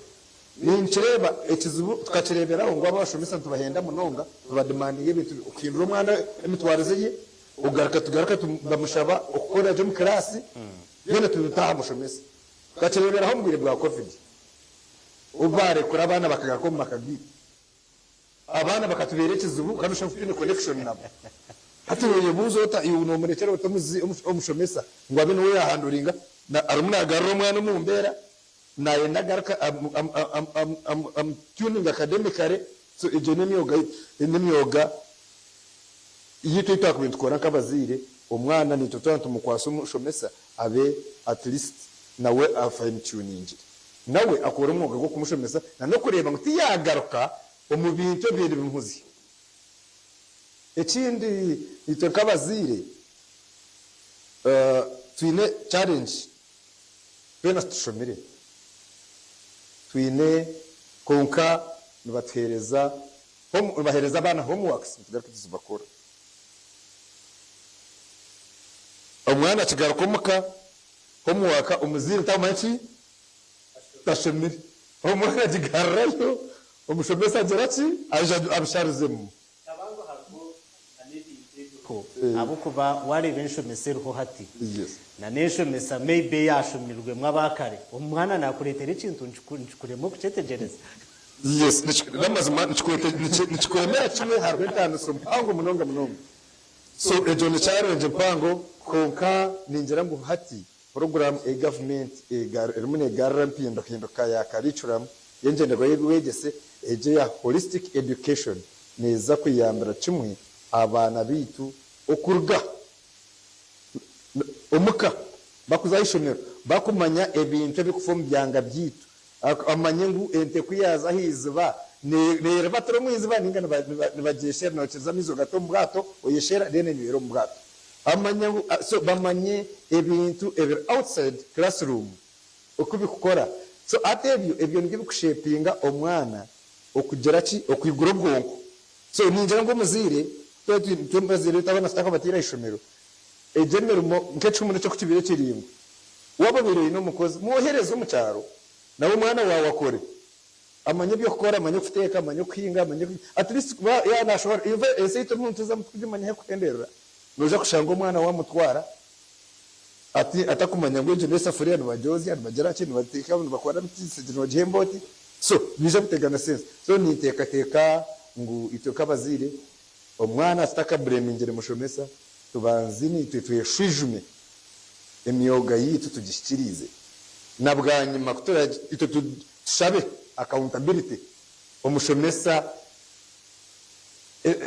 Ninkireeba ekizibu tukakireeberaho ngu abashomesa nitubahenda munonga tubadimandinga ebintu okuhindura omwana emitwarize ye ogaruka tugaruka bamushaba okukora gye omu kiraasi byona tubita aha mushomesa. Tukakireeberaho omu bwire bwa covid obu baarekura abaana bakagaruka omu maka gaitu. Abaana bakatubeera ekizibu kandi oshange tutaine connection nabo. Hati noyebuuza ota iwe nomurekyera ota omushomesa ngu abe niwe yahanduringa arimu nagarura omwana omu mbeera nayenda agaruke amu tuninge academically so egyo nemyoga nemyoga yitu eyi twakubaire nitukora nkabazaire omwana nitwe twaba nitumukwasa omushomesa abe at least nawe a fine tuningire. Nawe akore omwoga gw'okumushomesa na n'okureeba ngu tiyaagaruka omu bintu ebibaire nibimuhuzya. Ekindi, itwe nk'abazaire twine challenge, twena titushomire, twine kwonka nibatuheereza, nibaheereza abaana homeworks nitugaruka tituzibakora. Omwana akigaruka omuka, homework omuzaire tamanya ki? Tashomire. Omwana agigarurayo, omushomesa agira ki? Aija abisharizemu. Shaba ngu hariho na n'ebintu ebiriho ahabw'okuba waareeba enshomesa eriho hati na n'enshomesa maybe eyaashomirwemu abaakare, omwana naakureetera ekintu nikikurema okukyetegyereza. Yes, n'amazima nikikuremera kimwe hariho entaaniso mpango munonga munonga. So egyo ni challenge mpango kwonka ningira ngu hati Puroguraamu ei gavumenti erimu neegarura empinduhinduka ya kariikuramu y'engyendererwa y'eby'obwegyese egyo eya Holistic Education neeza kuyambira kimwe abaana baitu okuruga omuka bakuza aha ishomero bakumanya ebintu ebirikufa omu byanga byaitu amanye ngu ente ku yaaza aha iziba neeribatira omu iziba nainga nibagyeshera nookiriza amaizi ogata omu bwato oyeshera then enywera omu bwato. Amanye ngu so bamanye ebintu ebiri outside classroom oku bikukora so hati ebyo ebyo nibyo bikushepinga omwana okugira ki okwigura obwonko so ningira ngu omuzaire itwe abazaire baitu abaana tutakabateire aha ishomero egyo emirimo nk'ekihumuro ekyo kukibaire kiringwa waaba obaire oine omukozi mwohereze omu kyaro nawe omwana waawe akore Amanye eby'okukora, amanye okuteeka, amanye okuhinga, amanye at least kuba yaaba naashohora iwe ensi ei turimu nituzamu tikugimanya ahu erikuhenderera. Noija kushanga omwana waamutwara ati atakumanya ngu egyo n'esafuriya nibagyozya, nibagira ki, nibateeka, nibakora biti, egi nibagihemba oti. So niija kutegana sense. So ninteekateeka ngu itwe nk'abazaire omwana tutakabureemingire mushomesa, tubanze naitwe tweshwijume emyoga yaitu tugihikiriize na bwanyima ku itwe tushabe accountability omushomesa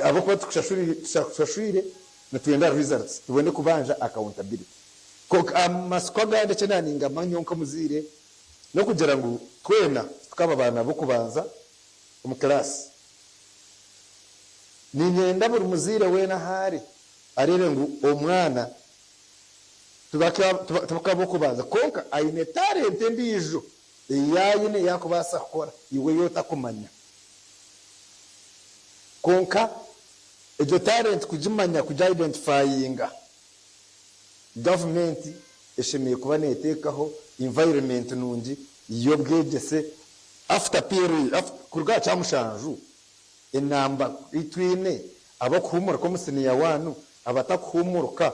ahabw'okuba tukushashwire nitwenda results tubone kubanja accountability. Kwonka amatsiko agandi eki naningamanya nyowe nk'omuzaire n'okugira ngu twena tukaba baana b'okubanza omu class. Niinyenda buri muzaire weena ahu ari areebe ngu omwana tibakaba b'okubanza kwonka aine talenta endiijo ei aine ei arikubaasa kukora iwe ei otakumanya. Kwonka egyo talent kugimanya, kugi identifyinga, gavumenti eshemereire kuba neeteekaho environment nungi y'obwegyese after PLE, kuruga aha kyamushanju enamba ei twine abarikuhuumurika omu siniya waanu, abatakuhuumuruka,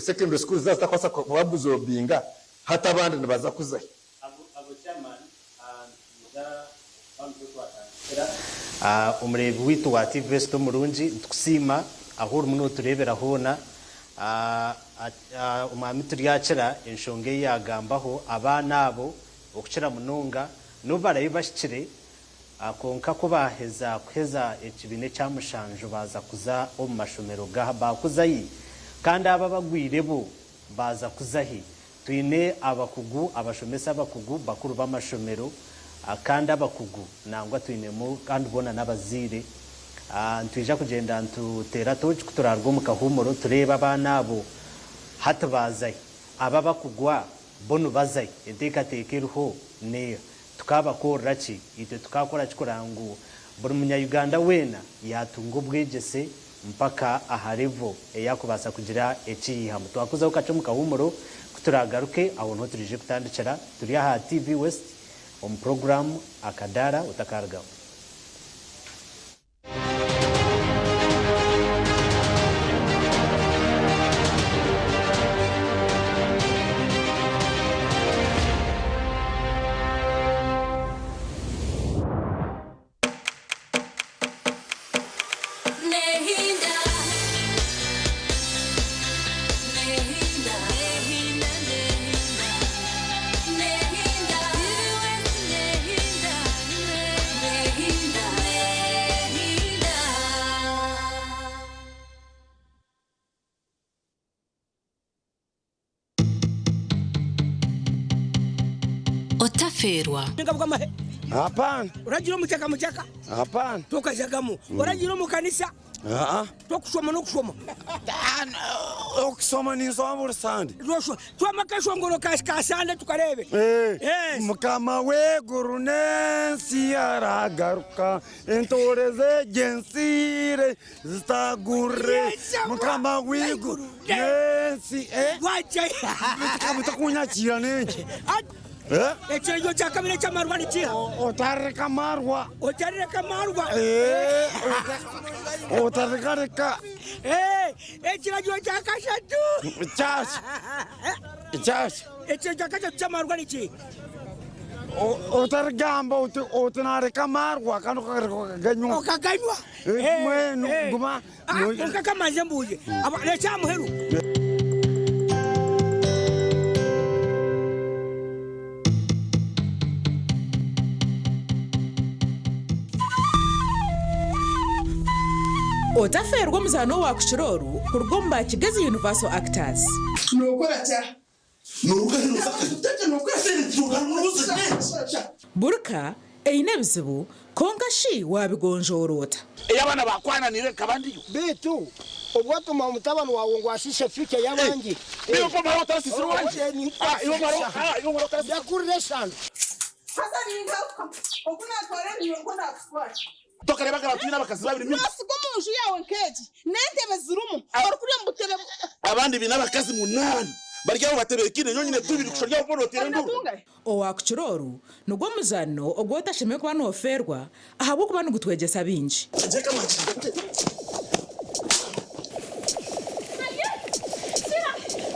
secondary schools zaaba zitakubaasa kubaabuzobinga, hati abandi nibaza kuza hi? Abo chairman nitwija kuba nikwo twatandikira. Omureebi waitu wa TV West omurungi nitukusiima ahu orimu notureebera hoona. Omwami Turyakira enshonga ei yaagambaho abaana abo okukira munonga n'obu baraabe bahikire Kwonka ku baaheza kuheza ekibiina ekya mushanju baaza kuza omu mashomero ga baakuzayo. Kandi abo abagwire bo baaza kuza hi? Twine abakugu, abashomesa abakugu, bakuru b'amashomero kandi abakugu nangwa twinemu kandi boona n'abazaire. Nitwija kugyenda nituteera tooci ku turaaruga omu kahuumuro tureebe abaana abo hati baaza hi? Abo abakugwa bo nibaza hi? Enteekateeka eriho n'eha? Tukaabakorera ki? Itwe tukaakora ki kureba ngu buri munya-Uganda weena yaatunga obwegyese mpaka aha level ei akubaasa kugira eki yaihamu? Twakuzaho kakye omu kahuumuro, ku turaagaruke aho niho turaije kutandikira. Turi aha TV West omu puroguraamu Akadaara Otakaarugaho. Otafeerwa. Hapana. Oragira omukyaka mukyaka? Hapana. Tokajagamu. Oragira omu kanisa? Aa. Tokushoma n'okushoma? Okusoma ninsoma buri Sande. Twama akashongoro ka Sande tukareebe. Eh. Mukama w'eiguru n'ensi aragaruka, entoore z'egi ensi zitagurire. Mukama w'eiguru n'ensi. Bitakunyakiira n'enki? Ekiragiro kya kabiri eky'amarwa ni kiiha? Otarireka amarwa. Otarireka amarwa. Otarigareka. Ekiragiro kya kashatu. Kyaki? Kyaki? Ekiragiro kya kashatu ky'amarwa ni kiiha? Otarigamba oti oti naareka amarwa kandi okagareka okaganywa. Okaganywa. Mbwenu guma. Kwonka kamanze mbuuze. N'ekya muheru. Otafeerwa omuzaano owaakukira oru kuruga omu ba Kigezi Universal Actors. Buri ka eine ebizibu, kwonka shi waabigonjoora ota? Ei abaana baakwananiire nkaba ndiyo. Beitu obu watuma mutabani waawe ngu ashiishe future y'abandi. Iwe omara otarasiisire owangye. Iwe omara otarasiisire. Ndakurira eshano. Haza ningaruka oku naatwara ebinywa nikwo naakutwara. Tokareeba nka twine abakazi babiri nyine. Noosiga omu nju yaawe nk'egi n'entebe zirimu, orikurya omu butebe. Abandi baine abakazi munaana bari aho batebeekaine, nyowe nyine tubiri kushusha ori aho boona oteire enduuru. Owaakukira oru nigwo muzaano ogu otashemereire kuba noofeerwa ahabw'okuba nigutwegyesa bingi.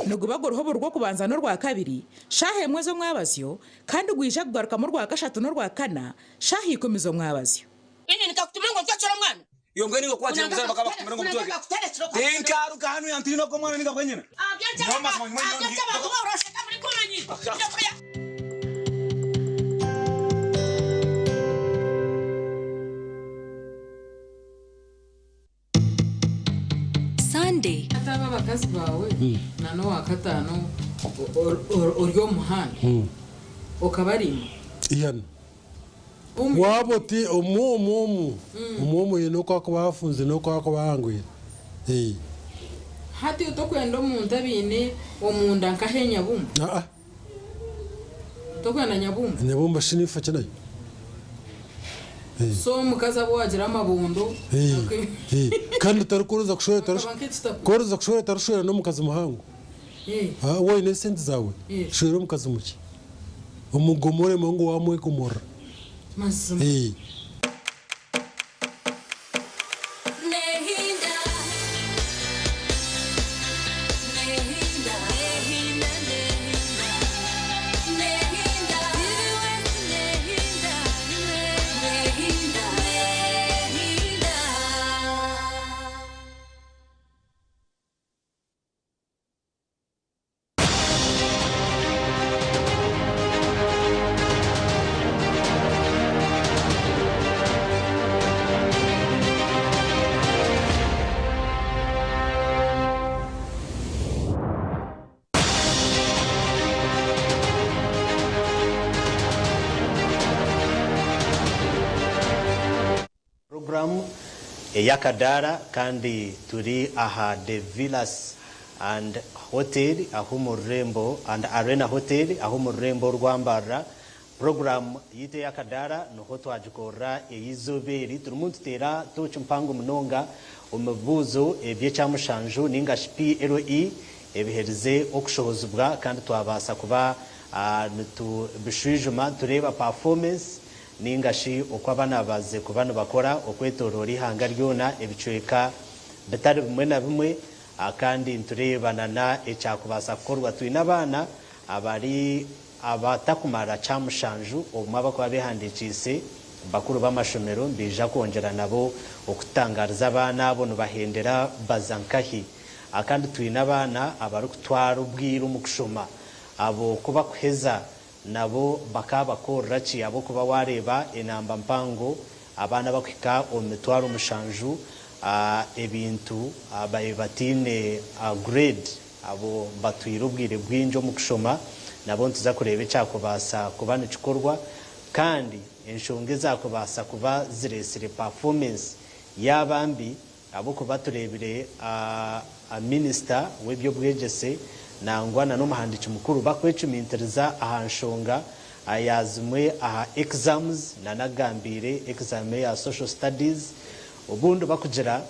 Niguba guriho buri Rwokubanza n'Orwakabiri shaaha emwe z'omwabazyo kandi gwija kugarukamu Orwakashatu n'Orwakana shaaha ikumi z'omwabazyo. Inye nikakutuma ngu ontwekere omwana. Iwe mbwenu iwe ku wagira omuzaire bakaba bakutumire ngu omutweke. Tinkaruga hanu yantiina ogwo mwana ninga bwenyine. Nyowe mazima nyuma Sunday. Hati abo abakazi baawe na n'owakataano ori omu muhanda okabariima? Iyana. Waaba oti omu omu omu omu omu haine oku arikuba afunzire n'oku arikuba ahangwire. Hati tokwenda omuntu abaine omunda nk'ahenyabumba? Aa. Tokwenda nyabumba? Nyabumba shi ninfa ki nayo? So omukazi abu wagira amabondo. Kandi otarikoroza kushwera koroza kushwera otarishwera n'omukazi muhango. Waaba oine esente zaawe shwera omukazi mukye. Omugomore ngu wamwegomorora. Mazima. Ey'akadaara kandi turi aha The Villas and Hotel ahu omu rurembo and Arena Hotel ahu omu rurembo orwa Mbarara. Puroguraamu yaitu ey'akadaara niho twagikorera eizooba eri. Turimu nituteera tooki mpango munonga omu bibuuzo eby'ekyamushanju nainga shi PLE ebiherize okushohozibwa kandi twabaasa kuba nitubishwijuma nitureeba performance Nainga shi oku abaana babaasize kuba nibakora okwetooroora eihanga ryona ebicweka bitari bimwe na bimwe. Kandi nitureeba na ekyakubaasa kukorwa. Twine abaana abari abatakumara kyamushanju obumwe abarikuba beehandiikiise bakuru b'amashomero nibaija kwongyera nabo okututangaariza abaana abo nibahendera baza nkahi. Kandi twine abaana abarikutwara obwire omu kushoma abo ku bakuheza Nabo bakaabakorera ki? Ahabw'okuba waareeba enamba mpango, abaana abarikuhika omu mitwaro mushanju ebintu babaire bataine grade, abo batwire obwire bwingi omu kushoma, nabo nituza kureeba ekyakubaasa kuba nikikorwa kandi enshonga ezaakubaasa kuba zireetsire performance yaaba mbi. Ahabw'okuba tureebire minisita w'eby'obwegyese nangwa na n'omuhandiiki mukuru bakwecumintiriza aha nshonga ya zimwe aha exams na n'agambiire exam eya social studies obundi bakugira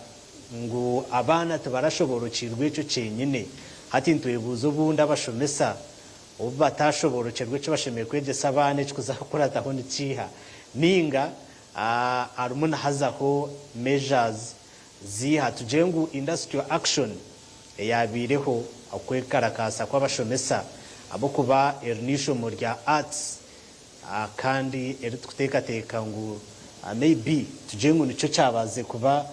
ngu abaana tibarashoboorokyirwe ekyo kyenyine. Hati nitwebuuza obundi abashomesa obu bataashoboorokyerwa eki bashemereire kwegyesa abaana ekikuza kukurataho nikiiha? Nainga Harimu nihazaho measures ziiha? Tugire ngu industrial action eyabaireho okwekarakaasa kw'abashomesa ahabw'okuba eri n'eishomo rya arts kandi eritukuteekateeka ngu may be tugire ngu nikyo kyabaze kuba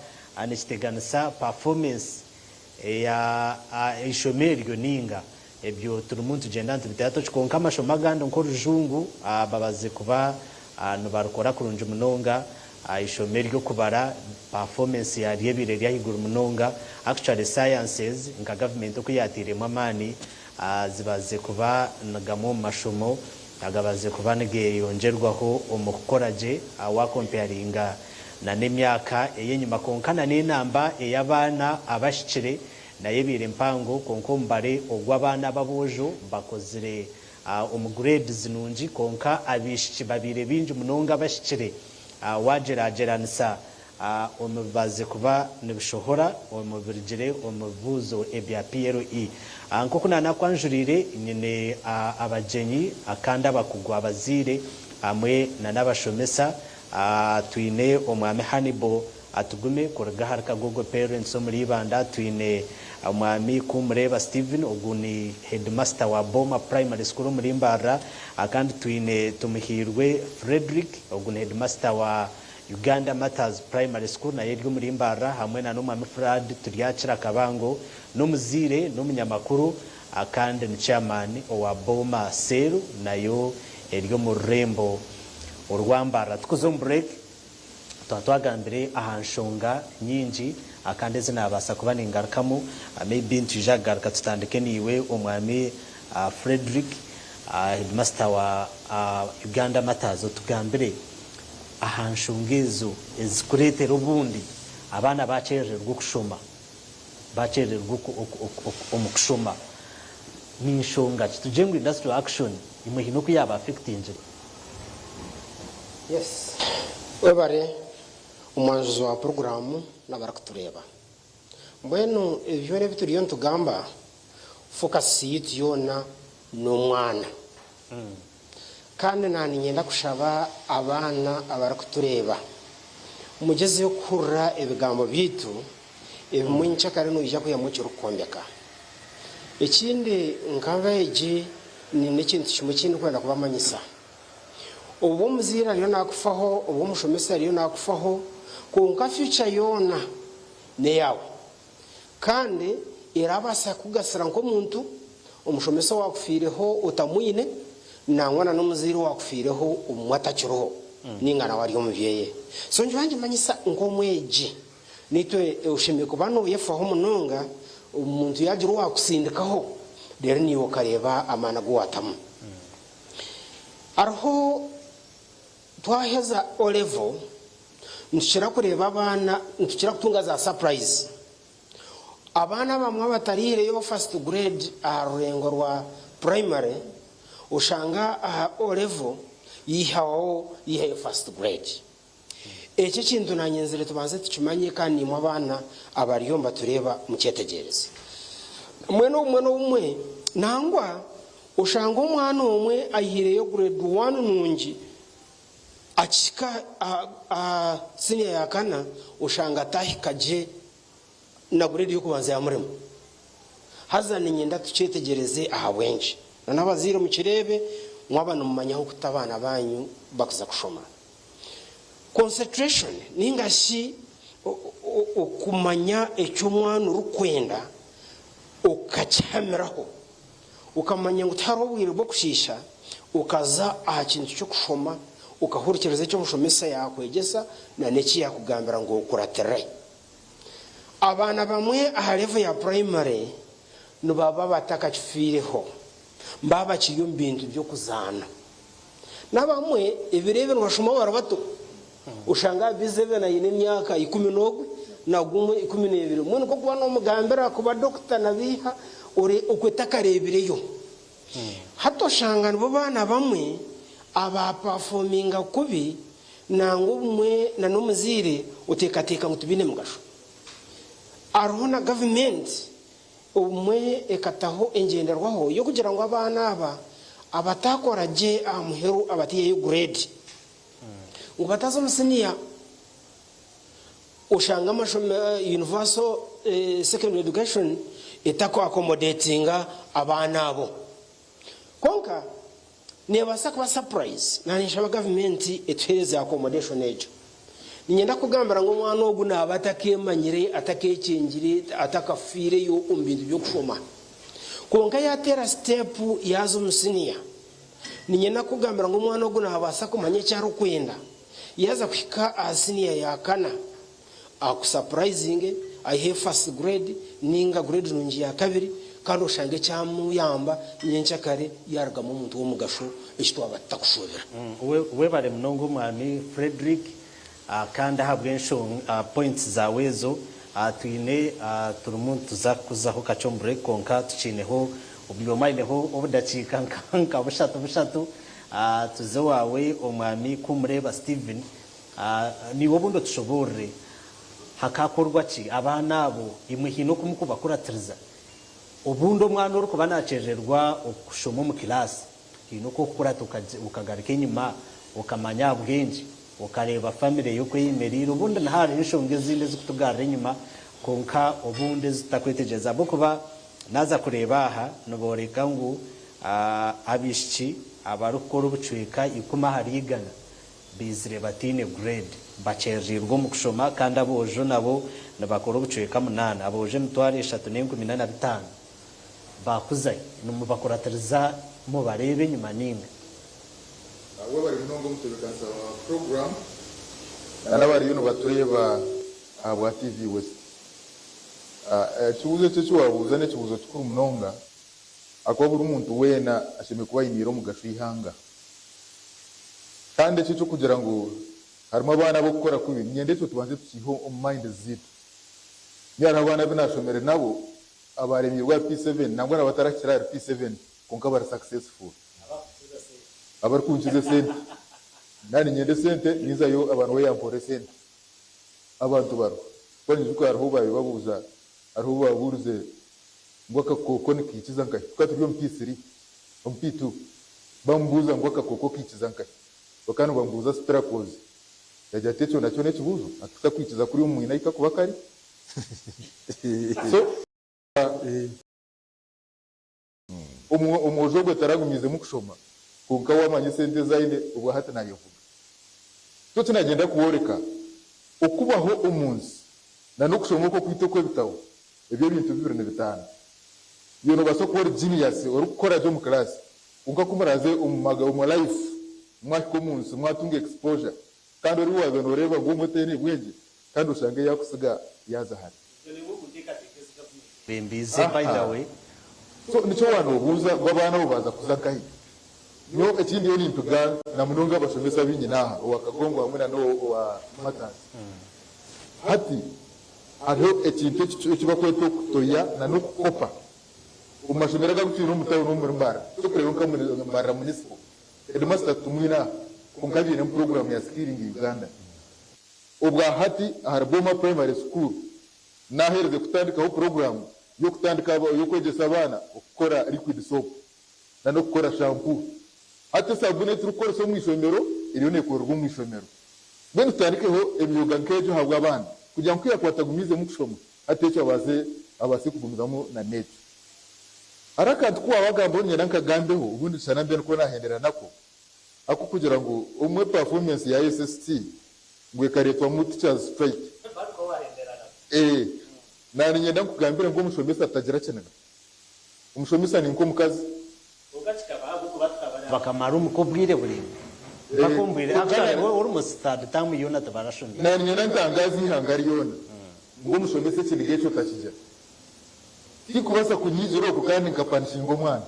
nikiteganisa performance eya eishomo eryo ninga Ebyo turimu nitugyenda nitubiteera toki kwonka amashomo agandi nk'orujungu babaze kuba nibarukora kurungi munonga. Eishomo ery'okubara performance yaryo ebaire eri ahaiguru munonga. Actually sciences nka gavumenti oku yateiremu amaani zibaze kuba nigamwe omu mashomo agabaze kuba nigeyongyerwaho omu kukora gye wa comparinga na n'emyaka ey'enyima kwonka na n'enamba ey'abaana abahikire Nayo ebaire mpango kwonka omubare ogw'abaana b'aboojo bakozire omu grades nungi kwonka abaishiki babaire baingi munonga abahikire wagyeragyeranisa omu bibaze kuba nibishohora omu birugire omu bibuuzo ebya PLE. Nk'oku naanakwanjuriire nyine abagyenyi kandi abakugu abazaire hamwe na n'abashomesa twine Omwami Hannibal Atugume kuruga ahari Kagogo Parents omuri Ibanda twine Omwami Kumureeba Steven ogu ni Headmaster wa Boma Primary School omuri Mbarara kandi twine Tumuhiirwe Fredrick ogu ni Headmaster wa Uganda Martyrs Primary School nayo eri omuri Mbarara hamwe na n'Omwami Furad Turyakira Kabango n'omuzaire n'omunyamakuru kandi ni Chairman owa Boma Cell nayo eri omu rurembo orwa Mbarara. Tukuza omu break. Twaba twagambire aha nshonga nyingi kandi ezi nabaasa kuba ningarukamu, maybe nitwija kugaruka tutandike naiwe Omwami Fredrick, Headmaster wa Uganda Martyrs otugambire aha nshonga ezo ezikureetera obundi abaana bakyerererwa okushoma, bakyerererwa omu kushoma. Ni nshonga ki? Tugire ngu industrial action imwe haine oku yaaba affectingire? Yes webare omwanjuzi wa puroguramu nabarikutureeba. Mbwenu ebi byona ebi turiyo nitugamba focus yitu yoona nomwana. Kandi naninyenda kushaba abaana abarikutureeba mugyezeho kuhurira ebigambo byaitu ebimwe nyenkyakare noija kwihamu ekirikukwombeka. Ekindi nkabeegi Nyine ekintu kimwe eki ndikwenda kubamanyisa. Obu omuzaire ariyo naakufaho, obu omushomesa ariyo naakufaho, kwonka future yoona n'eyaawe. Kandi erabaasa kukugasira nk'omuntu, omushomesa owaakufiireho otamwine, nangwa na n'omuzaire owaakufiireho obumwe atakiriho nainga nawe ari omu byeye. So nyowe ngimanyisa nk'omwegi, Naitwe oshemereire kuba nooyefaho munonga, omuntu yaagira owaakusindikaho, reero naiwe okareeba amaani agu waatamu. Hariho twaheza O-level, Nitukira kureeba abaana, nitukira kutunga za surprise. Abaana abamwe abatarihireyo first grade aha rurengo rwa primary, oshanga aha O level yihaho yihayo first grade. Eki ekintu nanyenzire tubanze tukimanye kandi naimwe abaana abariyo nibatureeba mukyetegyereze. Mbwenu obumwe n'obumwe nangwa oshanga omwana omwe ayihireyo grade one nungi akihika aha siniya ya kana oshanga atahika gye na grade y'okubanza yamurema. Haza niinyenda tukyetegyereze ahabw'enki. Na n'abazaire mukireebe mwaba nimumanya ahu kuta abaana baanyu bakuza kushoma. Concentration ninga shi okumanya eki omwana orikwenda okakihamiraho, okamanya ngu tihariho obwire bw'okushiisha, okaza aha kintu ky'okushoma okahurikiriza eki omushomesa yaakwegyesa na n'eki yaakugambira ngu okuratire. Abaana bamwe aha level ya primary nibaba batakakifiireho, nibaba bakiri omu bintu by'okuzaana. N'abamwe ebiro ebi nibashoma bari bato, oshanga aha P7 aine emyaka 11 na gumwe, 12. Mbwenu nk'okuba noomugambira kuba dokita nabiiha ore okwe takareebireyo. Hati oshanga nibo baana bamwe abaapafominga kubi nangwa obumwe na n'omuzaire oteekateeka ngu tibaine mugasho. Hariho na gavumenti obumwe ekataho engyenderwaho y'okugira ngu abaana aba abataakora gye aha muheru abataiheyo grade ngu bataza omu siniya. Oshanga amashomero, universal secondary education etaku accommodatinga abaana abo. Kwonka neebaasa kuba surprise, naanye nshaba gavumenti etuheereze accommodation egyo. Niinyenda kukugambira ngu omwana ogu naaba atakeemanyire, atakeekyengire, atakafiireyo omu bintu by'okushoma. Kwonka yaateera siteepu yaaza omu siniya, niinyenda kukugambira ngu omwana ogu naabaasa kumanya eki arikwenda. Yaaza kuhika aha siniya ya kana, akusapurayizinge, ayihe first grade ninga grade nungi ya kabiri kandi oshange kyamuyamba nyenkyakare yarugamu omuntu w'omugasho eki twaba tutakushuubira. Webare munonga omwami Fredrick kandi ahabw'enshonga points zaawe ezo twine turimu nituza kuzaho kakye omu break kwonka tukiineho buri omwe aineho obudakiika nka bushatu bushatu tuze owaawe omwami Kumureeba Steven. Naiwe obundi otushoboorore, hakaakorwa ki abaana abo imwe haine oku mukubakuratiriza? Obundi omwana orikuba naakyerererwa okushoma omu kilaasi, haine oku orikukurata okagaruka enyima okamanya ahabw'enki, okareeba famire ye oku eyemereire. Obundi niho hariho enshonga ezindi ezirikutugarura enyima kwonka obundi ezi tutakwetegyereza ahabw'okuba naaza kureeba aha nibooreka ngu abaishiki abarikukora obucweka 100 baizire bataine grade, bakyerereirwe omu kushoma kandi aboojo nabo nibakora obucweka munaana, aboojo 3,045 baakuzayo. Nimubakuratiriza mubareeba enyima nainga? Webare munonga omutebekanisa wa program na nabariyo nibatureeba ahabwa TV West. Ekibuuzo eki ekiwabuuza nekibuuzo kikuru munonga ahakuba buri muntu weena ashemereire kuba ayiniire omugasho eihanga. Kandi ekyo eky'okugira ngu harimu abaana ab'okukora kubi, niinyenda ekyo tubanze tukiihe omu minds zaitu. Nyowe hariho abaana abu naashomire nabo abaaremiirwe aha P7 nangwa n'abatarakira ahari P7 kwonka bari successful. Abarikunkiza esente. Naaba niinyenda esente ninzayo aba niwe yampoora esente. Abantu bariho. Ahakuba niinyijuka hariho obu baabaire babuuza, hariho obu baabuurize ngu akakooko nikiikiza nkahi? Tukaba turi omu P3, omu P2. Bamubuuza ngu akakooko kiikiza nkahi? Bakaba nibamubuuza Sipirakoozi. Yaagira ati ekyo nakyo n'ekibuuzo? Ati kakwikiza kuri omu mwina ahi kakuba kari? So omwojo ogwo taragumiizemu kushoma kwonka waamanya esente ezi aine obwa hati naayevuga. So eki naagyenda kubooreka, okubaho omu nsi na n'okushoma oku okwita okw'ebitabo, ebyo ebintu bibiri nibitaana. Iwe noobaasa kuba ori genius orikukora gye omu class kwonka ku muraaze omu life mwahika omu nsi mwatunga exposure kandi ori waabaire nooreeba ngu omwe taine bwengye kandi oshange yaakutsiga yaaza hare. Bembiize by the way. So nikyo waanoobuuza ngu abaana abo baaza kuza nkahi? Nyowe eki ndiyo nimpiga na munonga abashomesa abu nyine aha owa Kagongo hamwe na n'owa Matasi. Hati hariho ekintu eki barikweta okutoya na n'okukopa omu mashomero agu twine omu tawuni omuri Mbarara. Eky'okureeba nka Mbarara Municipal, headmaster titumwine aha kwonka bainemu puroguraamu ya Skilling Uganda. Obwa hati ahari Boma Primary School naaherize kutandikaho puroguraamu y'okutandika y'okwegyesa abaana okukora liquid soap. na n'okukora shampoo. Hati esaabuni ei turikukoresa omu ishomero eriyo neekorerwa omu ishomero. Mbwenu tutandikeho emyoga nk'egyo ahabw'abaana kugira ngu ku yaakuba atagumiizemu kushoma hati ekyo abaase abaase kugumizamu na n'ekyo. Hariho akantu ku waabagambaho niinyenda nkagambeho obundi nshana mbe nikwo naahendera nako, ak'okugira ngu obumwe performance ya SST ngu ekareetwamu teachers strike. Ee, naaniinyenda nkugambire ngu omushomesa tagira kiniga. Omushomesa ni nk'omukazi. Bakamara omuka obwire buraingwa mpaka omu bwire actually almost third term yoona tibarashomire. Nanye ntangaza eihanga ryona ngu omushomesa ekiniga ekyo otakigira. Tikubaasa kunyigira okwo kandi nkapanishinga omwana.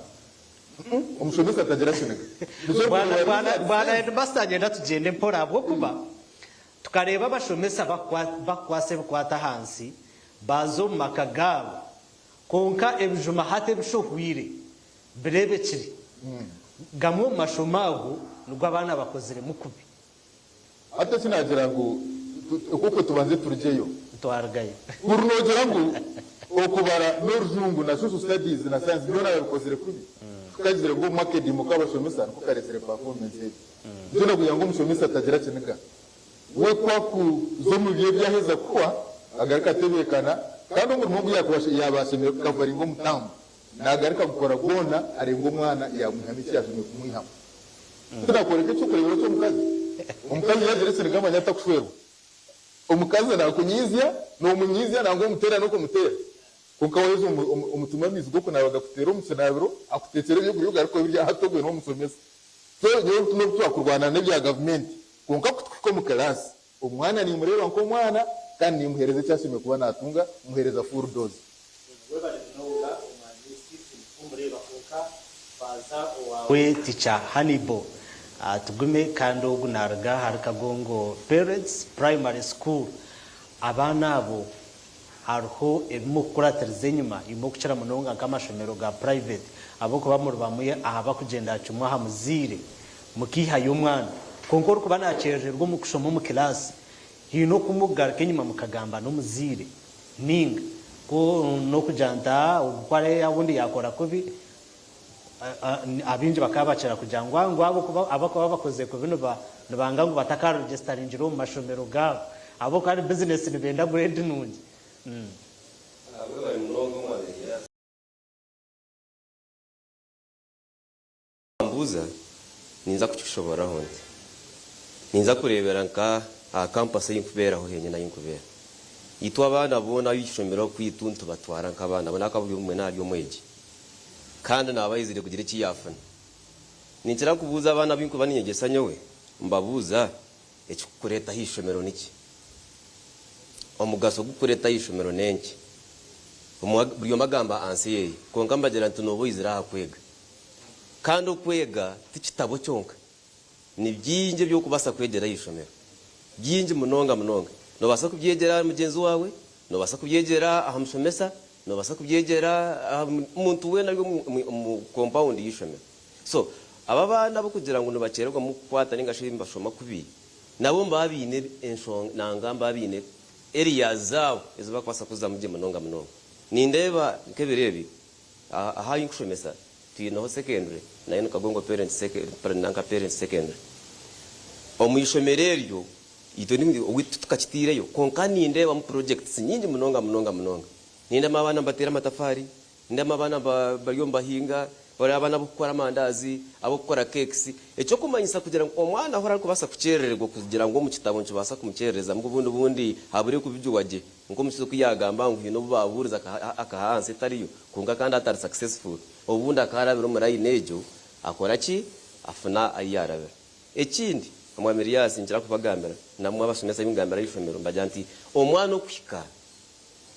Omushomesa tagira kiniga. Nikyo orikureeba Bwana bwana headmaster nyenda tugyende mpora ahabw'okuba tukareeba abashomesa bakukwasa ebikwata ahansi baaza omu maka gaabo Kwonka ebijuma hati ebishohwire bireebekire. Gamwe omu mashomo ago nigo abaana bakoziremu kubi. Hati eki naagira ngu okwo tubanze turugyeyo. Twarugayo. Kuri noogira ngu okubara n'orujungu na social studies na science byona babikozire kubi, tukagizire ngu obumwe akediimo k'abashomesa niko kareetsire performance egyo. Nikyo nakugira ngu omushomesa tagira kiniga. We ku akuza omu bye ebi aheza kuhwa, agaruka atebeekana, kandi omurimo ogu yaaba ashemereire kukavaringa omu taamu, naagaruka agukora gwona arenga omwana yaamwihamu eki yaashemereire kumwihamu. Tinakworeka eky'okureeberaho ky'omukazi? Omukazi yaagira ekiniga manya atakushwerwa. Omukazi naakunyiizya, noomunyiizya nangwa omuteera n'okumuteera. Kwonka waaheza omutume amaizi g'okunaaba agakuteere omu kinaabiro, akuteekyere ebyokurya ogaruke obirye hati ogwe n'omushomesa. So nyowe n'obu twakurwana n'ebya gavumenti, Kwonka ku tuhika omu kiraasi, omwana niimureeba nk'omwana kandi niimuheereza eki ashemereire kuba naatunga, muheereza full dose. Webale munonga omwami Stephen Kumureeba kwonka twaza owawe teacher Hannibal Tugume kandi ogu naruga ahari Kagongo Parents Primary School abaana abo Hariho ebi murikukuratiriza enyima imwe okukira munonga nk'amashomero ga private ahabw'okuba muri bamwe aha bakugyenda aha kimwe aha muzaire mukaihayo omwana. Kwonka orikuba nakyerererwa omu kushoma omu kilaasi haine oku mukugaruka enyima mukagamba n'omuzaire ninga ku n'okugira nti aa ogu ku ari obundi yaakora kubi Abaingi bakaba bakira kugira ngu ngu abakuba bakozire kubi nibanga ngu batakaregisitaringire omu mashomero gaabo ahabw'okuba ari bizinesi nibenda grade nungi. Webale munonga omwana Elias. Wambuuza ninza kukishoboraho nti. Ninza kureebera nka aha campus ei nkubeeraho henyini ahi nkubeera. Itwe abaana boona ab'eishomero kweitu nitubatwara nk'abaana boona ahakuba buri omwe naari omwegi. Kandi naaba aizire kugira eki yaafuna. Ninkira kubuuza abaana abu nkuba niinyegyesa nyowe, mbabuuza, Ekirikukureeta aha ishomero niki? Omugasho ogurikukureeta aha ishomero n'enki? Buri omwe agamba ansa eye, kwonka mbagira nti nooba oizire aha kwega. Kandi okwega ti kitabo kyonka. Ni bingi ebi orikubaasa kwegyera aha ishomero. Bingi munonga munonga. Noobaasa kubyegyera ahari mugyenzi waawe, noobaasa kubyegyera aha mushomesa, Noobaasa kubyegyera aha muntu weena ari omu kompawundi y'eishomero. So, abo abaana abarikugira ngu nibakyererwamu kukwata nainga shi nibashoma kubi, nabo nibaba baine enshonga nanga nibaba baine areas zaabo ezi barikubaasa kuzamu gye munonga munonga. Nindeeba nk'ebiro ebi, aha ahu ndikushomesa twineho secondary nayo ni Kagongo Parents nanka Parents Secondary. Omu ishomero eryo Itwe owaitu titukakitaireyo kwonka nindeebamu projects nyingi munonga munonga munonga. Nindeebamu abaana nibateera amatafaari, nindeebamu abaana bariyo nibahinga, hariho abaana ab'okukora amandaazi, ab'okukora cakes. Eky'okumanyisa kugira ngu omwana ahu arikubaasa kukyerererwa kugira ngu omu kitabo nikibaasa kumukyerereza ngu obundi bundi habure kubigirwa gye. Nk'omushaija oku yaagamba ngu haine obu baabuurize akaha ahansi etariyo kwonka kandi atari successful. Obundi akaarabira omu line egyo akora ki? Afuna ahu yaarabira. Ekindi, Omwami Elias, nkira kubagambira, namwe abashomesa abu ngambira aha ishomero, mbagira nti, Omwana okuhika,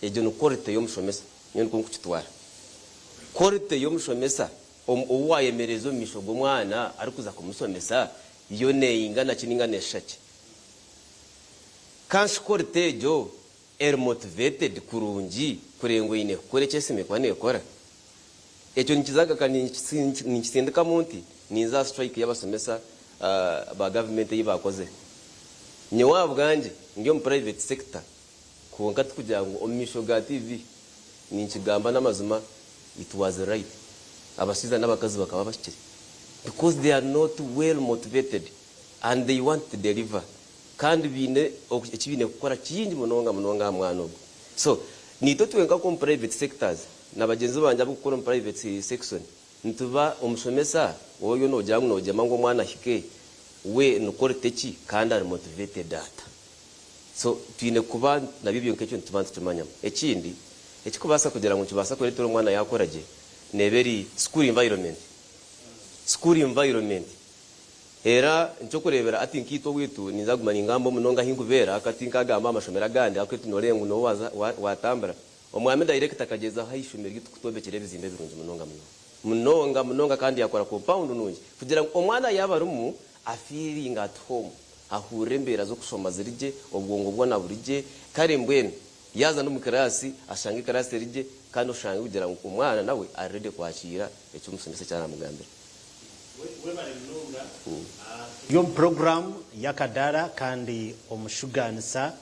egyo ni quality y'omushomesa, nyowe nikwo nkukitwara. Quality y'omushomesa. Ou waayemereza omu maisho g'omwana arikuza kumushomesa yo neingana ki ninga neeshusha ki? Kanshi quality egyo eri motivated kurungi kureba ngu eine kukora eki esimu erikuba neekora? Ekyo nikiza ninkitsindikamu nti ninza aha strike y'abashomesa ba gavumenti ei baakozire. Nyowe ahabwangye ndi omu private sector kwonka tikugira ngu omu maisho ga TV ninkigamba n'amazima it was right abashaija n'abakazi bakaba bahikire because they are not well motivated and they want to deliver kandi baine eki baine kukora kingi munonga munonga aha mwana ogwo. So naitwe twenka nk'omu private sectors na bagyenzi bangye abarikukora omu private section nituba omushomesa oriyo noogira ngu noogyema ngu omwana ahike we ni quality ki kandi ari motivated ata? So twine kuba nabyo ebyo nk'ekyo nituba nitukimanyamu. Ekindi ekikubaasa kugira ngu nikibaasa kureetera omwana yaakora gye neeba eri school environment. School environment. Era nikyokureebera hati nkaitwe owaitu ninza kuguma ningamba munonga ahi nkubeera ahakuba tinkagamba aha mashomero agandi ahakuba itwe nooreeba ngu nooba waatambura. Omwami dayirekita akagyezaho aha ishomero ryaitu kutwombekyera ebizimbe birungi munonga munonga. Munonga munonga kandi yaakora kompawundi nungi kugira ngu omwana yaaba arimu afiiringe at home, ahurire embeera z'okushoma ziri gye, obwongo bwona buri gye, kare mbwenu yaaza n'omu kiraasi ashange ekiraasi eri gye kandi oshange kugira ngu omwana nawe ari ready kwakiira eki omushomesa eki aramugambira. Webare munonga. Turi omu puroguraamu y'akadaara kandi omushugaanisa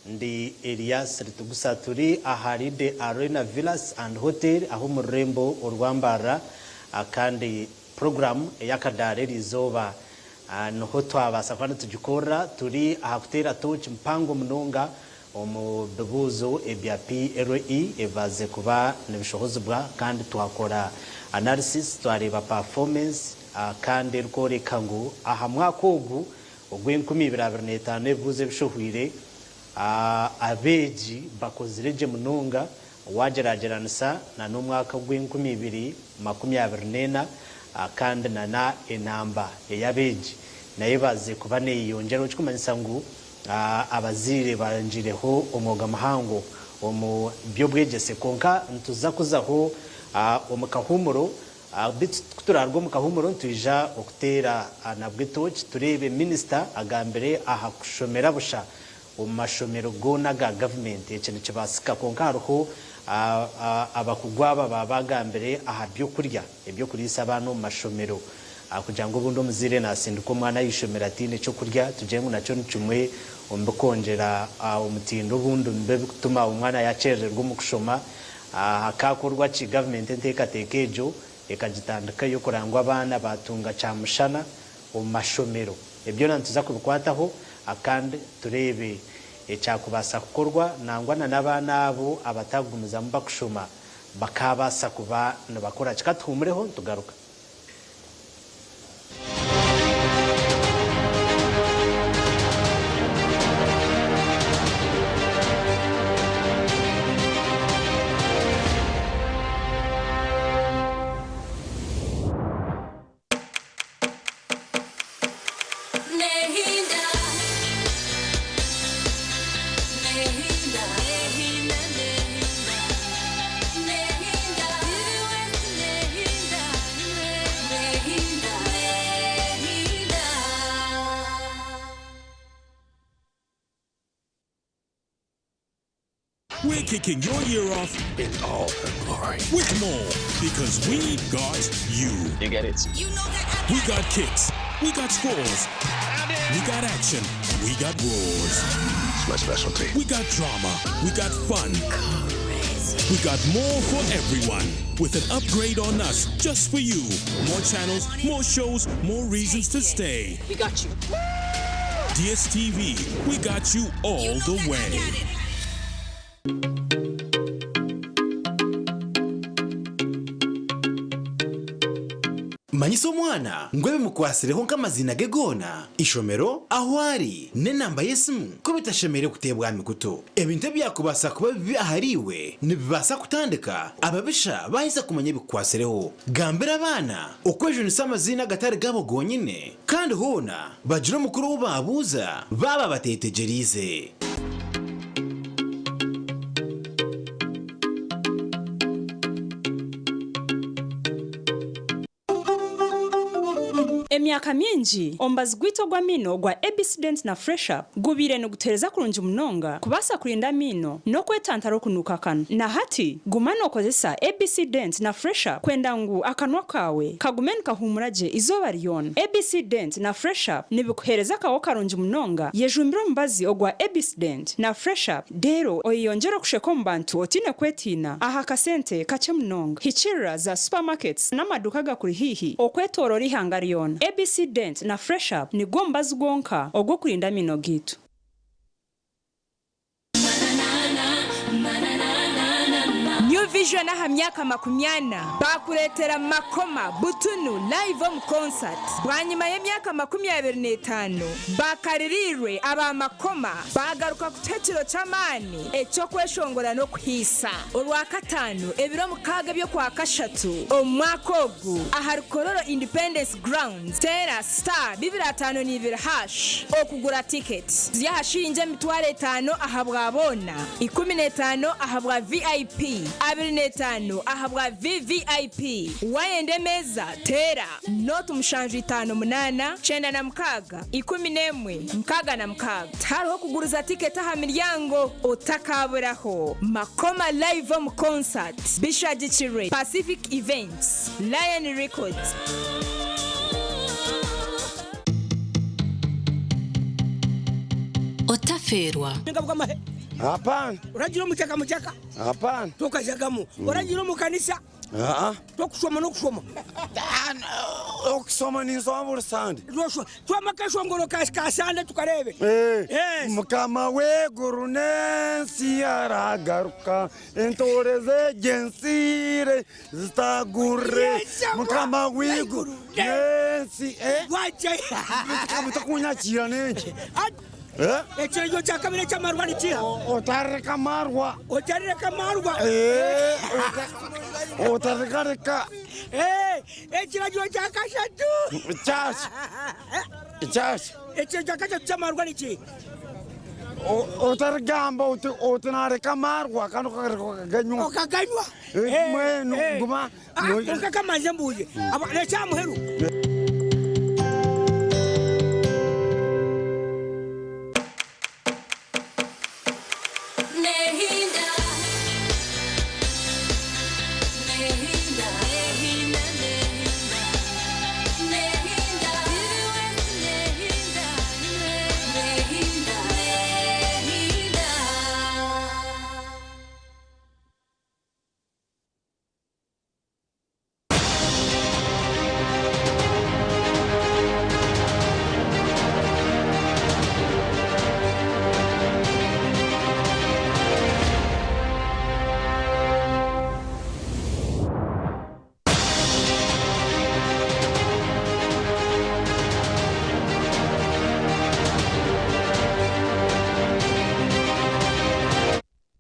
ndi Elias Ritugusa. Turi ahari The Arena Villas and Hotel aha omu rurembo orwa Mbarara kandi puroguraamu ey'akadaara eriizooba niho twabaasa kuba nitugikorera. Turi aha kuteera tooki mpango munonga Omu bibuuzo ebya PLE ebibaasize kuba nibishohozibwa kandi twakora analysis twareeba performance kandi erikworeka ngu aha mwaka ogu ogw'enkumi ibiri 25 ebibuuzo ebishohwire abeegi bakozire gye munonga wagyeragyeranisa na n'omwaka ogw'enkumi ibiri 24 kandi na enamba ey'abeegi nayo ebaasize kuba neyeyongyeraho ekikumanyisa ngu Abazaire bangireho omwoga muhango omu by'obwegyese kwonka nituza kuzaho omu kahuumuro. Beitu ku turaaruga omu kahuumuro nitwija okuteera nabwo etooki tureebe minisita agambire aha kushomera busha omu mashomero goona aga gavumenti. Eki nikibaasika kwonka hariho abakugu aba baaba bagambire aha by'okurya eby'okuriisa abaana omu mashomero. Kugira ngu obundi omuzaire naasindika omwana aha ishomero ataine ky'okurya, tugire ngu nakyo ni kimwe omu bikwongyera omutindo obundi omu birikutuma omwana yaakyerererwa omu kushoma. Hakaakorwa ki gavumenti enteekateeka egyo ekagitandika ey'okureba ngu abaana baatunga kyamushana omu mashomero? Ebyo byona nituza kubikwataho kandi tureebe ekyakubaasa kukorwa nangwa na n'abaana abo abatakugumizamu bakushoma bakaabaasa kuba nibakora ki. Ka tuhuumureho nitugaruka. We're kicking your year off in all her glory with more because we got you. You get it. You know that we got kicks. We got scores. We got action. We got roars. It's my specialty. We got drama. We got fun. We got more for everyone with an upgrade on us just for you. More channels, more shows, more reasons to stay. We got you. DSTV, we got you all the way. Manyisa omwana ngu ebimukwatsireho nk'amaziina ge goona, ishomero, ahu ari, n'enamba y'esimu ku bitashemereire kuteebwa aha mikutu. Ebintu ebyakubaasa kuba bibi ahariiwe nibibaasa kutandika ababisha baaheza kumanya ebikukwatsireho. Gambira abaana okwejunisa amaziina agatari gaabo gonyine kandi hoona bagire omukuru ou baabuuza baaba bateetegyereize. Emyaka mingi, omubazi gwaitu ogw'amaino ogwa ABC Dent na Fresh Up gubaire nigutuheereza kurungi munonga kubaasa kurinda amaino n'okwetantara okunuuka akanwa. Na hati, guma nookozesa ABC Dent na Fresh Up kwenda ngu akanwa kaawe kagume nikahuumura gye eizooba ryona. ABC Dent na Fresh Up nibikuheereza akaho karungi munonga. Yejumbire omubazi ogwa ABC Dent na Fresh Up reero oyeyongyere okusheka omu bantu otaine kwetiina aha kasente kakye munonga. Hikiirira za supermarkets n'amaduuka agakuri haihi okwetooroora eihanga ryona. ABC Dent na Fresh Up nigwo mubazi gwonka ogw'okurinda amaino gaitu. New Vision aha myaka makumyana baakureetera Makoma butunu live omu concert bwanyima y'emyaka 25 bakaririirwe aba Makoma baagaruka kutuha ekiro ky'amaani eky'okweshongora n'okuhiisa. Orwakataano ebiro 6 eby'Okwakashatu omu mwaka ogu ahari Kololo Independence Grounds, teera star 252 hash okugura tiketi. Ziri aha shiringi 5000 ahabwa boona, 15 ahabwa VIP, 25 ahabwa VVIP. Waayenda emeeza, teera nooti 758, 96, 11, 66. Tihariho kuguriza tiketi aha miryango, otakaaburaho. Makoma Live omu Concert bishagikirwe Pacific Events, Lion Records. Otafeerwa. Hapana. Oragira omukyaka mukyaka? Hapana. Tokajagamu. Oragira omu kanisa? Aa. Tokushoma n'okushoma? Okushoma ninshoma buri Sande. Cwamu akeshongoro ka Sande tukareebe. Mukama w'eiguru n'ensi aragaruka, entoore z'egi nsi zitagurire. Mukama w'eiguru n'ensi. Bitakunyakiira n'enki? Ekiragiro kya kabiri eky'amarwa ni kiiha? Otarireka amarwa. Otarireka amarwa. Otarigareka. Ekiragiro kya kashatu. Kyaki? Kyaki? Ekiragiro kya kashatu ky'amarwa ni kiiha? Otarigamba oti oti naareka amarwa kandi okareka okaganywa. Okaganywa. Mbwenu guma. Kwonka ka mbanze mbuuze, n'ekya muheru.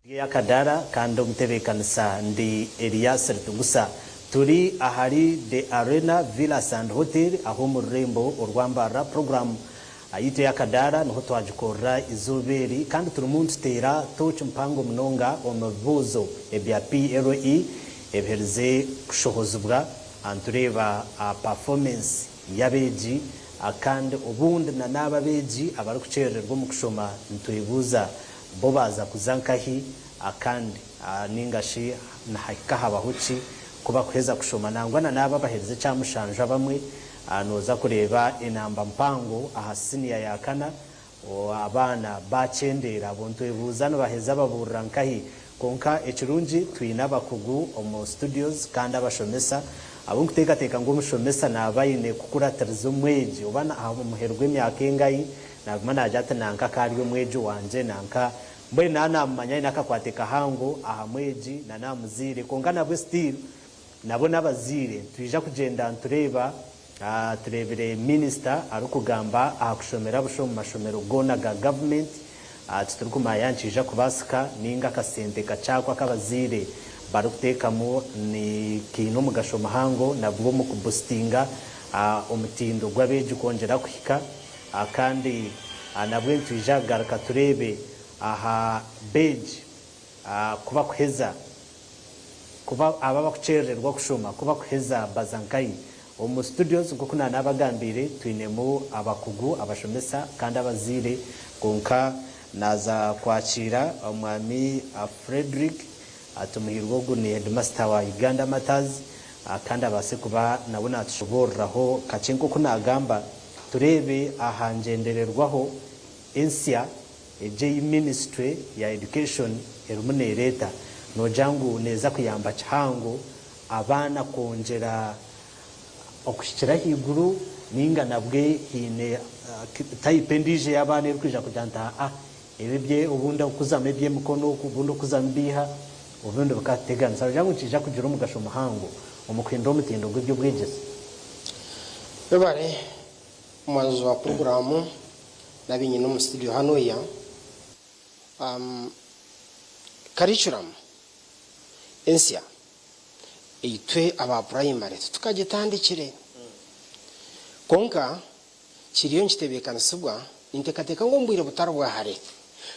Ndi Akadara kandi omutebeekanisa ndi Elias Ritugusa. Turi ahari The Arena Villas and Hotel aha omu rurembo orwa Mbarara. Puroguraamu yaitu ey'Akadaara niho twagikorera eizooba eri kandi turimu nituteera tooki mpango munonga omu bibuuzo ebya PLE ebiherize kushohozibwa. Nitureeba pafoomensi y'abeegi kandi obundi na n'abo abeegi abarikukyerererwa omu kushoma nitwebuuza Bo baaza kuza nkahi kandi ninga shi nihahika habaho ki ku bakuheza kushoma? Nangwa na n'abo abaherize ekya mushanju abamwe nooza kureeba enamba mpango aha siniya ya kana abaana baakyendeera. Abo nitwebuuza nibaheza babuurira nkahi? Kwonka ekirungi twine abakugu omu studios kandi abashomesa abu nkuteekateeka ngu omushomesa naaba aine kukuratiriza omwegi oba aha muheru gw'emyaka engahi Naaguma naagira ati, Nanka ka ari omwegi wangye, nanka. Mbwenu naaba naamumanya aine akakwate kahango aha mwegi na n'aha muzaire. Kwonka nabwo still nabo n'abazaire. Nitwija kugyenda nitureeba, tureebire minisita arikugamba aha kushomera busha omu mashomero goona ga gavumenti. Titurikumanya nikiija kubaasika nainga akasente kakye ako aku abazaire barikuteekamu nikaine omugasho muhango nabwo omu kubusitinga omutindo gw'abeegi kwongyera kuhika. Kandi nabwe nitwija kugaruka tureebe aha beegi ku bakuheza kuba abo abakukyerererwa kushoma ku bakuheza baza nkahi. Omu studios nk'oku naanabagambiire twinemu abakugu, abashomesa kandi abazaire kwonka naaza kwakiira Omwami Fredrick Tumuhiirwe ogu ni Headmaster wa Uganda Martyrs kandi abaase kuba nawe naatushobooreraho kakye nk'oku naagamba tureebe aha ngyendererwaho ensya egi ei ministry ya education erimu neereeta noogira ngu neeza kuyamba kihango abaana kwongyera okuhikira ahaiguru ninga nabwe haine type endiijo ey'abaana erikwija kugira nti aa ebi ebye obundi okuzamu eby'emikono obundi okuzamu biiha obundi bikatuteganisa nogira ngu nikiija kugira omugasho muhango omu kuhindura omutindo gw'eby'obwegyese. Webare omwanjuzi wa puroguraamu n'abinyine omu studio hanuya. Curriculum ensya Itwe aba purayimare titukagitandikire. Kwonka kiriyo nikitebeekanisibwa, ninteekateeka ngu omu bwire butari bwa hare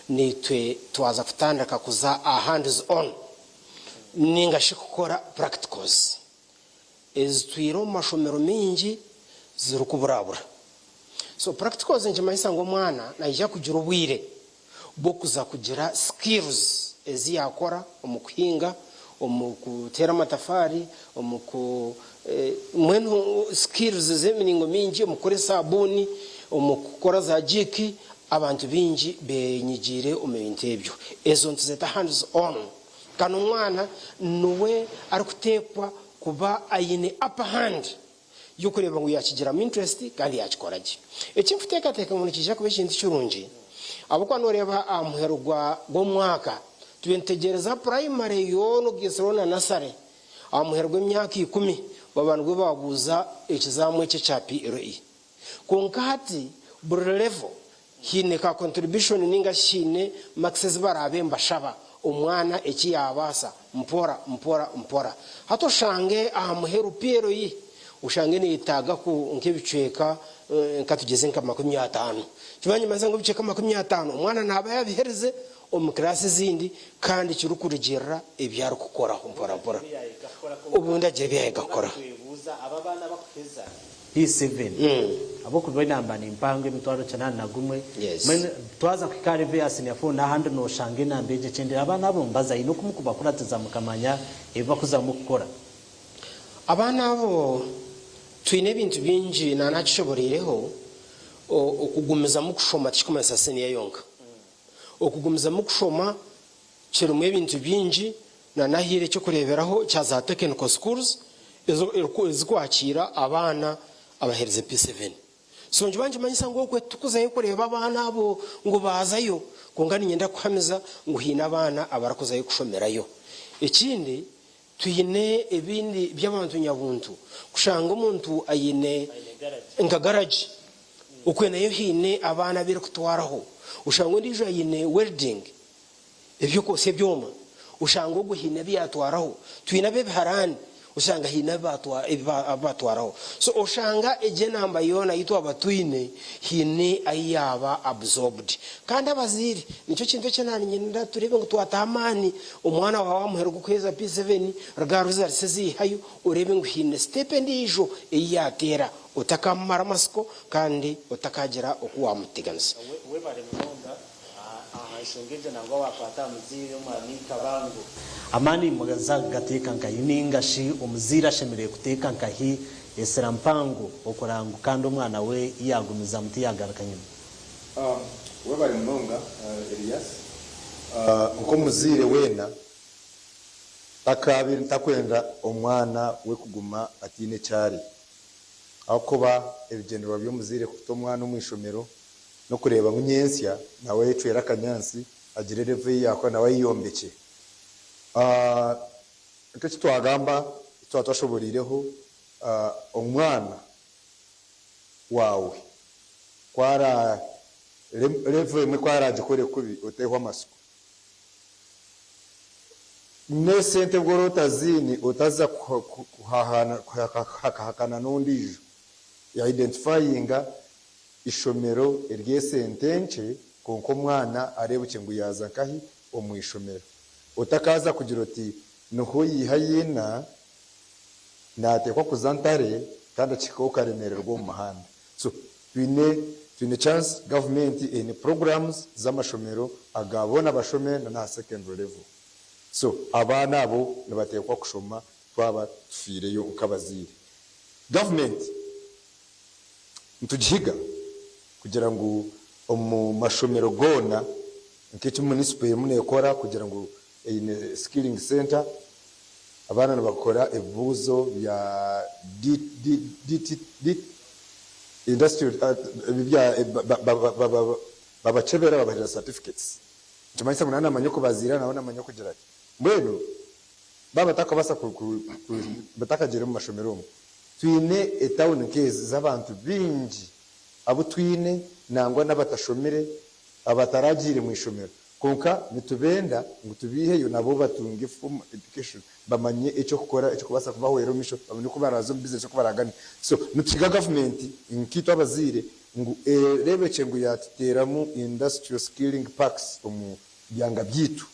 naitwe twaza kutandika kuza aha hands on ninga shi kukora practicals ezitwire omu mashomero maingi zirikuburabura. So practicals nikimanyisa ngu omwana naija kugira obwire bw'okuza kugira skills ezi yaakora omu kuhinga, omu kuteera amatafaari, omu ku mbwenu skills z'emiringo mingi, omu kukora esaabuuni, omu kukora za jiiki, abantu baingi benyigiire omu bintu ebyo. Ezo nituzeeta hands on. Kandi omwana niwe arikuteekwa kuba aine upper hand y'okureeba ngu yaakigiramu interest kandi yaakikora gye. Eki nkuteekateeka ngu nikiija kuba ekintu kirungi ahabw'okuba nooreeba aha muheru gwa gw'omwaka tube nitutegyereza purayimare yoona okugaitsirweho na nasare aha muheru gw'emyaka ikumi baba nibwo baabuuza ekizaamu eki ekya PLE. Kwonka hati buri level haine ka contribution ninga shi haine marks ezi baraabe nibashaba omwana eki yaabaasa mpora mpora mpora. Hati oshange aha muheru PLE oshange neyetaaga ku nk'ebicweka nka tugyeze nka 50. Kiba nikimanyisa ngu ebicweka 50 omwana naaba yaabiherize omu class ezindi kandi kirikurugiirira ebi arikukoraho mpora mpora. Obundi agira ebi yaayega kukora. P7 Ahabw'okuba enamba ni mpango 801 Mbwenu twaza kuhika aha level ya senior four n'ahandi noshanga enamba egyo ekyendire. Abaana abo mbaza haine oku mukubakuratiza mukamanya ebi bakuzamu kukora? Abaana abo twine ebintu bingi nanakishoboreireho okugumizamu kushoma tikikumanyisa senior yonka. Okugumizamu kushoma Kirimu ebintu bingi na nahaire eky'okureeberaho kya za technical schools ezikwakiira abaana abaherize P7. So nikiba nikimanyisa ngu okwe titukuzayo kureeba abaana abo ngu baazayo kwonka niinyenda kuhamiza ngu haine abaana abarikuzayo kushomerayo. Ekindi twine ebindi by'abantu nyabuntu kushanga omuntu aine nka garagi okwe nayo haine abaana abu erikutwaraho oshanga ondiijo aine welding eby'okwotsya ebyoma, oshanga ogwo haine ebi yaatwaraho. Twine ab'ebiharaani, oshanga haine ebi batwaraho. So oshanga egyo enamba yoona ei twaba twine haine ahi yaaba absorbed. Kandi abazaire, nikyo kintu eki naanye tureebe ngu twataho amaani, omwana waawe aha muheru gw'okuheeza P7, ruga aha results ezi yaihayo, oreebe ngu haine step endiijo ei yaateera, otakamumara amatsiko kandi otakagira oku waamuteganisa. Webare munonga. Aha nshonga egyo nangwa waakwata aha muzaire omwami Kabango. Amaani nimuza kugateeka nkahi ninga shi omuzaire ashemereire kuteeka nkahi esira mpango okureba ngu kandi omwana we yaagumizamu tiyaagaruka nyima? Webare munonga Elias. Nk'omuzaire weena takaabaire takwenda omwana we kuguma ataine eki ari. Ahakuba ebigyendererwa by'omuzaire kuta omwana omu ishomero n'okureeba ngu nyentsya nawe ayecwere akanyaatsi agire level ei yaakora nawe ayeyombekye. Nk'eki twagamba eki twaba twashoboreireho, omwana waawe ku ara level emwe ku araagikore kubi oteehwa amatsiko. N'esente obu oraba otaziine otaza kuhakahakana n'ondiijo. Ya identifyinga Ishomero ery'esente nkye kwonka omwana areebukye ngu yaaza nkahi? Omu ishomero. Otakaaza kugira oti niho yiha yiina naateekwa kuza Ntare Kandi okihika okaremererwa omu muhanda. So twine twine chance gavumenti eine programs z'amashomero aga boona bashome na n'aha secondary level. So abaana abo nibateekwa kushoma twaba tufiireyo nk'abazaire. Gavumenti nitugihiga kugira ngu omu mashomero goona nk'eki munisipo erimu neekora kugira ngu eine skilling centre, abaana nibakora ebibuuzo bya DT, industrial, babakyebera babaheereza certificates. Nikimanyisa ngu naaba naamanya okubaziira naaba naamanya okugira ki. Mbwenu baaba batakabaasa batakagiire omu mashomero omu, twine etawuni nk'ezi z'abantu baingi abu twine nangwa n'abatashomire, abataragiire mu ishomero kwonka nitubenda ngu tubaiheyo nabo batunge formal education bamanye eky'okukora ekirikubaasa kubahwera omu maisho bamanye oku baraaze omu bizinesi oku baraagane. So nituhiga gavumenti nkaitwe abazaire ngu ereebekye ngu yaatuteeramu industrial skilling parks omu byanga byaitu.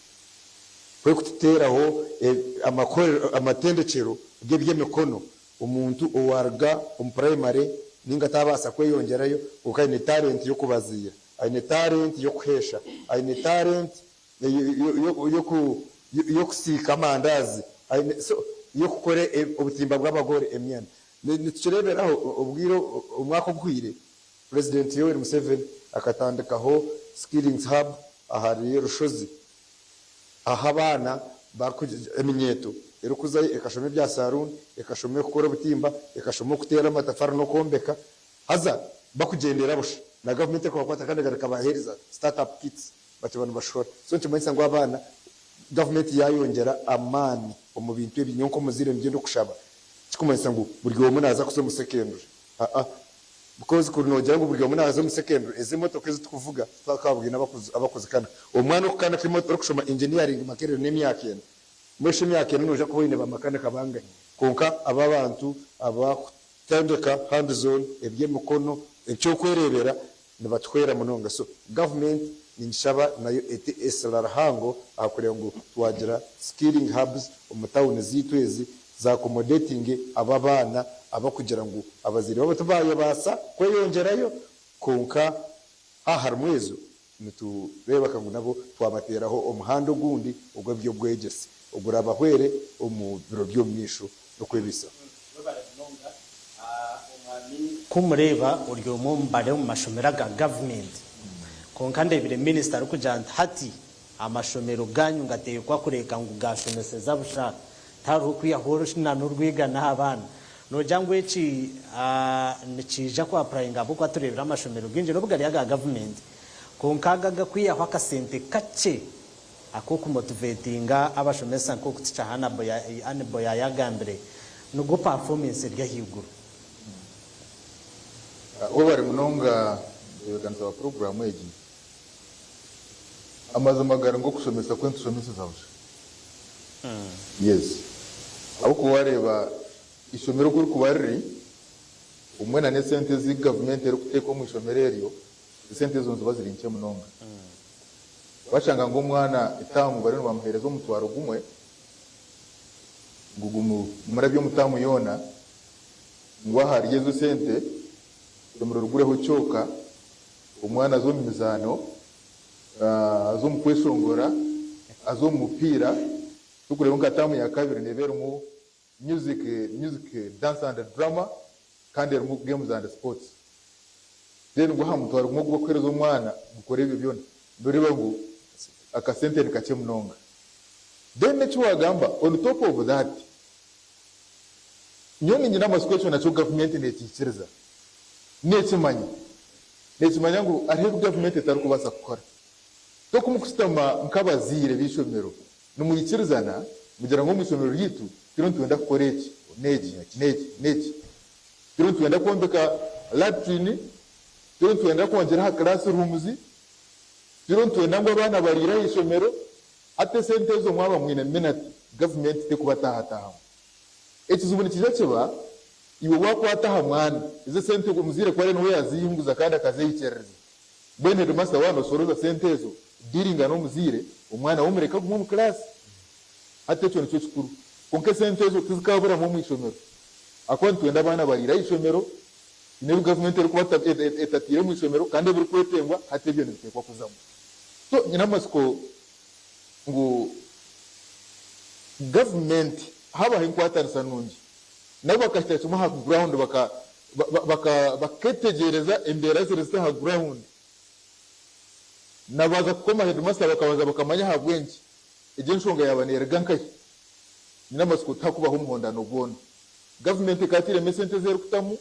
Ku erikututeeraho amakorero amatendekyero g'eby'emikono Omuntu owaaruga omu purayimare nainga ataabaasa kweyongyerayo kwonka aine talenti y'okubaziira, aine talenti y'okuheesha, aine talenti y'okusiika amandaazi, aine so y'okukora obutimba bw'abagore, emyenda. Nitukireeberaho obwire omwaka oguhweire, Purezidenti Yoweri Museveni akatandikaho Skillings Hub ahari Rushozi. Ahu abaana eminyeeto erikuzayo ekashoma ebya saruuni, ekashoma okukora obutimba, ekashoma okuteera amatafaari n'okwombeka haza bakugyendera busha na gavumenti ekabakwata kandi egaruka ekabaheereza start up kits batyo nibashohora. So nikimanyisa ngu abaana gavumenti yaayongyera amaani omu bintu ebi nyowe nk'omuzaire nibyo ndikushaba tikikumanyisa ngu buri omwe naaza kuza omu secondary aa Because kuri nogira ngu buri omwe naza omu secondary ezi emotoka ezi tukuvuga titwakabwine abakuzikanika. Omwana okukanika emotoka orikushoma engineering Makerere n'emyaka ena. Mbwenu shi emyaka ena noija kuba oine ba makanika bangahi? Kwonka aba abantu abakutendeka hands on eby'emikono eky'okwerebera nibatuhwera munonga. So government ningishaba nayo ete esira rihango aha kureeba ngu twagira skilling hubs omu tawuni zaitu ezi za accommodating abo abaana abakugira ngu abazaire babo tibayebaasa kweyongyerayo kwonka ha harimu ezo nitureebeka ngu nabo twabateeraho omuhanda ogundi ogw'eby'obwegyese ogurabahwere omu biro by'omu maisho n'okwebaisaho. Webare munonga omwami. Kumureeba ori omwe omu bari omu mashomero aga gavumenti kwonka ndebire minisita arikugira nti hati Amashomero gaanyu ngateekwa kureeka ngu gaashomeseza busha, tihariho kwihaho orushina n'orwigana aha baana. Noogira ngu eki nikiija ku apurayinga ahabw'okuba tureebire amashomero gaingi n'obu gari aga gavumenti kwonka aga agakwihaho akasente kakye ak'okumotivetinga abashomesa nk'oku Teacher Anne Boya yaagambire, nigwo paafomensi eri ahaiguru. Webare munonga mutebeekanisa wa puroguraamu egi. Amazima gari ngu okushomesa kwe nitushomeseza busha. Yes. Ahabw'okuba wareeba eishomero oku rikuba riri, obumwe na n'esente ezi gavumenti erikuteeka omu ishomero eryo, esente ezo niziba ziri nkye munonga. Washanga ngu omwana etaamu bariyo nibamuheereza omutwaro gumwe ngu gumurabye omu taamu yoona, ngu ahari ezo esente eishomero rigureho kyoka, Omwana aza omu mizaano, aza omu kweshongora, aza omu mupiira. Turikureeba nka taamu ya kabiri neeba erimu music, music, dance and drama kandi erimu games and sports. Then ngu aha mutwaro gumwe ogu barikuheereza omwana gukore ebyo byona, noreeba ngu akasente ni kakye munonga. Then n'eki waagamba on top of that, nyowe niinyine amatsiko ekyo nakyo gavumenti neekiikiriza, neekimanya. Neekimanya ngu hariho ebi gavumenti etarikubaasa kukora. Toku mukushutama nk'abazaire b'eishomero nimwikirizana mugira ngu omu ishomero ryaitu turiyo nitwenda kukora eki n'eki n'eki n'eki. Turiyo nitwenda kwombeka latrine, turiyo nitwenda kwongyera aha classrooms, turiyo nitwenda ngu abaana bariire aha ishomero. Hati esente ezo mwaba mwine minati gavumenti tekubataahataahamu. Ekizibu nikiija kiba Iwe waakwata aha mwana, ezo esente omuzaire ku araabe niwe yaazihinguza kandi akazehikiiririza, mbwenu heedimasita waaba nooshorooza sente ezo, diiringa n'omuzaire, omwana we omureke agume omu kiraasi. Hati ekyo nikyo kikuru. Kwonka esente ezo tizikaaburamu omu ishomero. Ahakuba nitwenda abaana bariire aha ishomero, haine ebi gavumenti erikuba etataire omu ishomero kandi ebirikwetengwa hati ebyo nibiteekwa kuzamu. So nyine amatsiko ngu gavumenti haabaho enkwatanisa nungi nabo bakahikira kimwe aha ground baketegyereza embeera ziri zita aha ground na baaza kukoma headmaster bakabanza bakamanya ahabw'enki egyo enshonga yaaba neeruga nkahi. Nyine amatsiko tihakubaho omuhondano gwona. Gavumenti ekaatairemu esente ezi erikutamu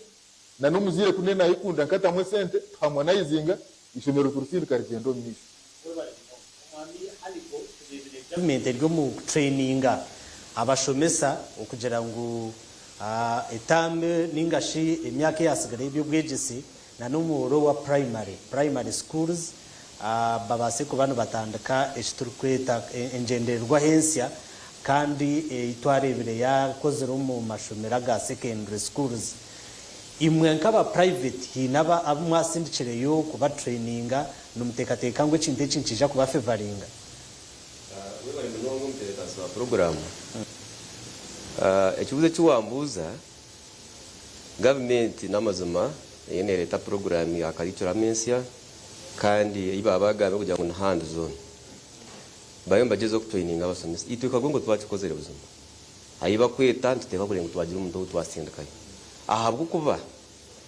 na n'omuzaire ku naayekunda nkatamu esente tuhamwanayizinga eishomero turisindika rigyende omu maisho. Webale munonga Omwami Haligo tureebire gavumenti eri omu kutureyininga abashomesa okugira ngu etaamu ninga shi emyaka eyasigara y'eby'obwegyese na n'omu lower primary, primary schools, babaase kuba nibatandika eki turikweta engyendererwaho ensya kandi ei twareebire yakozire omu mashomero aga secondary schools. Imwe nk'aba private haine abu mwasindikireyo kuba traininga nimuteekateeka ngu ekintu eki nikiija kuba favoringa? Webare munonga omutebeekanisa wa puroguraamu. Ekibuuzo eki wambuuza, gavumenti n'amazima eriyo neereeta puroguraamu ya karicuramu ensya kandi ei baaba bagambire kugira ngu ni hands on. Bariyo nibagyezaho kutureyininga abashomesa. Itwe Kagongo twakikozire buzima. Ahi bakweta nituteekwa kureeba ngu twagira omuntu ou twasindikayo ahabw'okuba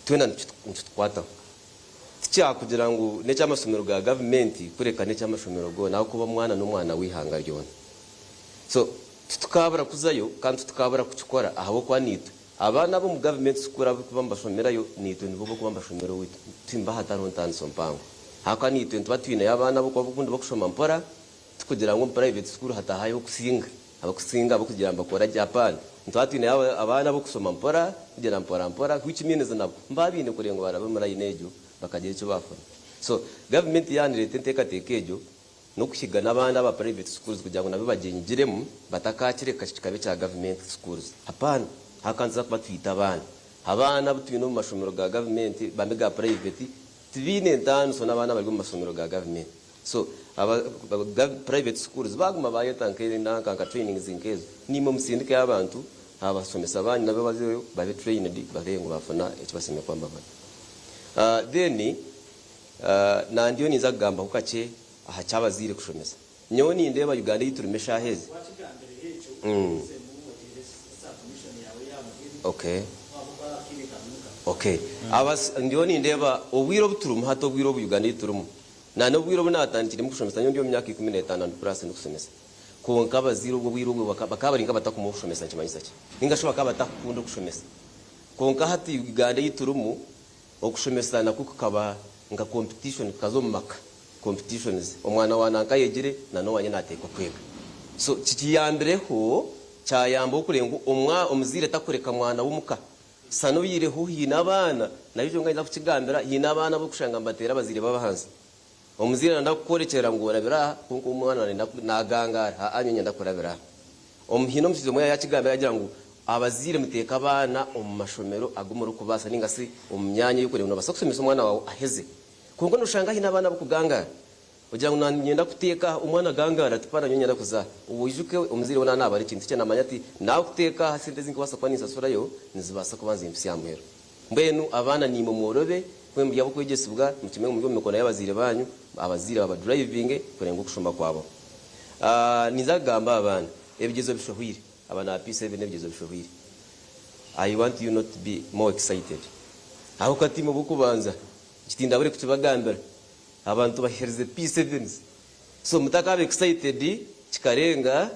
twena nikitukwataho. Tikyakugira ngu n'eky'amashomero ga gavumenti kureka n'eky'amashomero goona ahabw'okuba omwana n'omwana w'eihanga ryona. So titukaabura kuzayo kandi titukaabura kukikora ahabw'okuba naitwe abaana ab'omu gavumenti school abarikuba nibashomerayo naitwe nibo barikuba nibashomera owaitu timba hatariho ntaaniso mpango ahabw'okuba naitwe nituba twineyo abaana abarikuba obundi barikushoma mpora tikugira ngu omu private school hatahayo okusinga. Abakusinga abarikugira ngu nibakora gye apana. Nituba twine abaana abokusoma mpora, kugyenda mpora mpora which means nabo nibaba baine kureba ngu barabe omu line egyo bakagira eki bafuna. So gavumenti yaaba nereeta enteekateeka egyo nokuhiga nabandi aba private schools kugira ngu nabo bagyenyigiremu batakaakireka kikaba ekya gavumenti schools. Apana, ahakuba nituza kuba twita abaana. Abaana abu twine omu mashomero ga gavumenti bambe ga private tibaine ntaaniso n'abaana abari omu mashomero ga gavumenti. So aba private schools baguma bayeta nka nka trainings nkezo nimwe musindikeyo abantu abasomesa banyu nabo bazeyo babe trained barebe ngu bafuna ekibasemeriire kuba nibabona. Then nandiyo ninza kugambaho kakye aha kyabazaire kushomesa. Nyowe nindeeba Uganda eyiturimu eshaaha ezi. Okay. Okay. Ndiyo nindeeba obwire obuturimu hati obwire obu Uganda eyiturimu Na n'obwire obu naatandikiremu kushomesa, nyowe ndi omu myaka 15 and plus ndikushomesa. Kwonka abazaire obwo bwire obwo bakaba bari nk'abatakuma okushomesa nikimanyisa ki? Ninga shi bakaba batakukunda okushomesa. Kwonka hati Uganda ei turimu, okushomesa nakwo kukaba nka competition, kukaza omu maka, competitions. Omwana wa nanka ayegire, na n'owangye naateekwa kwega. So kikiyambireho, kyayambaho kureeba ngu omuzaire takureka mwana we omuka. Sana oyireho haine abaana, nayo kyonka ninza kukigambira, haine abaana abu orikushanga nibateera abazaire baabo ahansi. Omuzaire nayenda kukworekyera ngu orabire aha kwonka omwana nayenda nagangaara, haa nyowe niinyenda kurabira aha. Haine omushaija omwe yaakigambira yaagira ngu abazaire muteeke abaana omu mashomero agu murikubaasa ninga shi omu myanya ei orikureeba ngu noobaasa kushomesa omwana waawe aheze. Kwonka noshanga haine abaana abarikugangaara. Ogira ngu niinyenda kuteeka aha, omwana agangaara ati, Paana nyowe niinyenda kuza aha. Oijuke omuzaire we naaba naabara ekintu kye naamanya ati, naakuteeka aha sente ezi ndikubaasa kuba ninsasurayo nizibaasa kuba nizimpitsya aha muheru. Mbwenu abaana naimwe mworobe, ku muri ab'okwegyesibwa mukimanye ngu muri omu mikono y'abazaire baanyu, abazaire babadurayivinge kureba ngu okushoma kwabaho. Ninza kugamba aha baana, ebigyezo bishohwire, aba na P7 ebigyezo bishohwire. I want you not to be more excited. Ahabw'okuba tiimwe b'okubanza, eki tindabure kukibagambira. Abantu baherize P7s so mutakaba excited kikarenga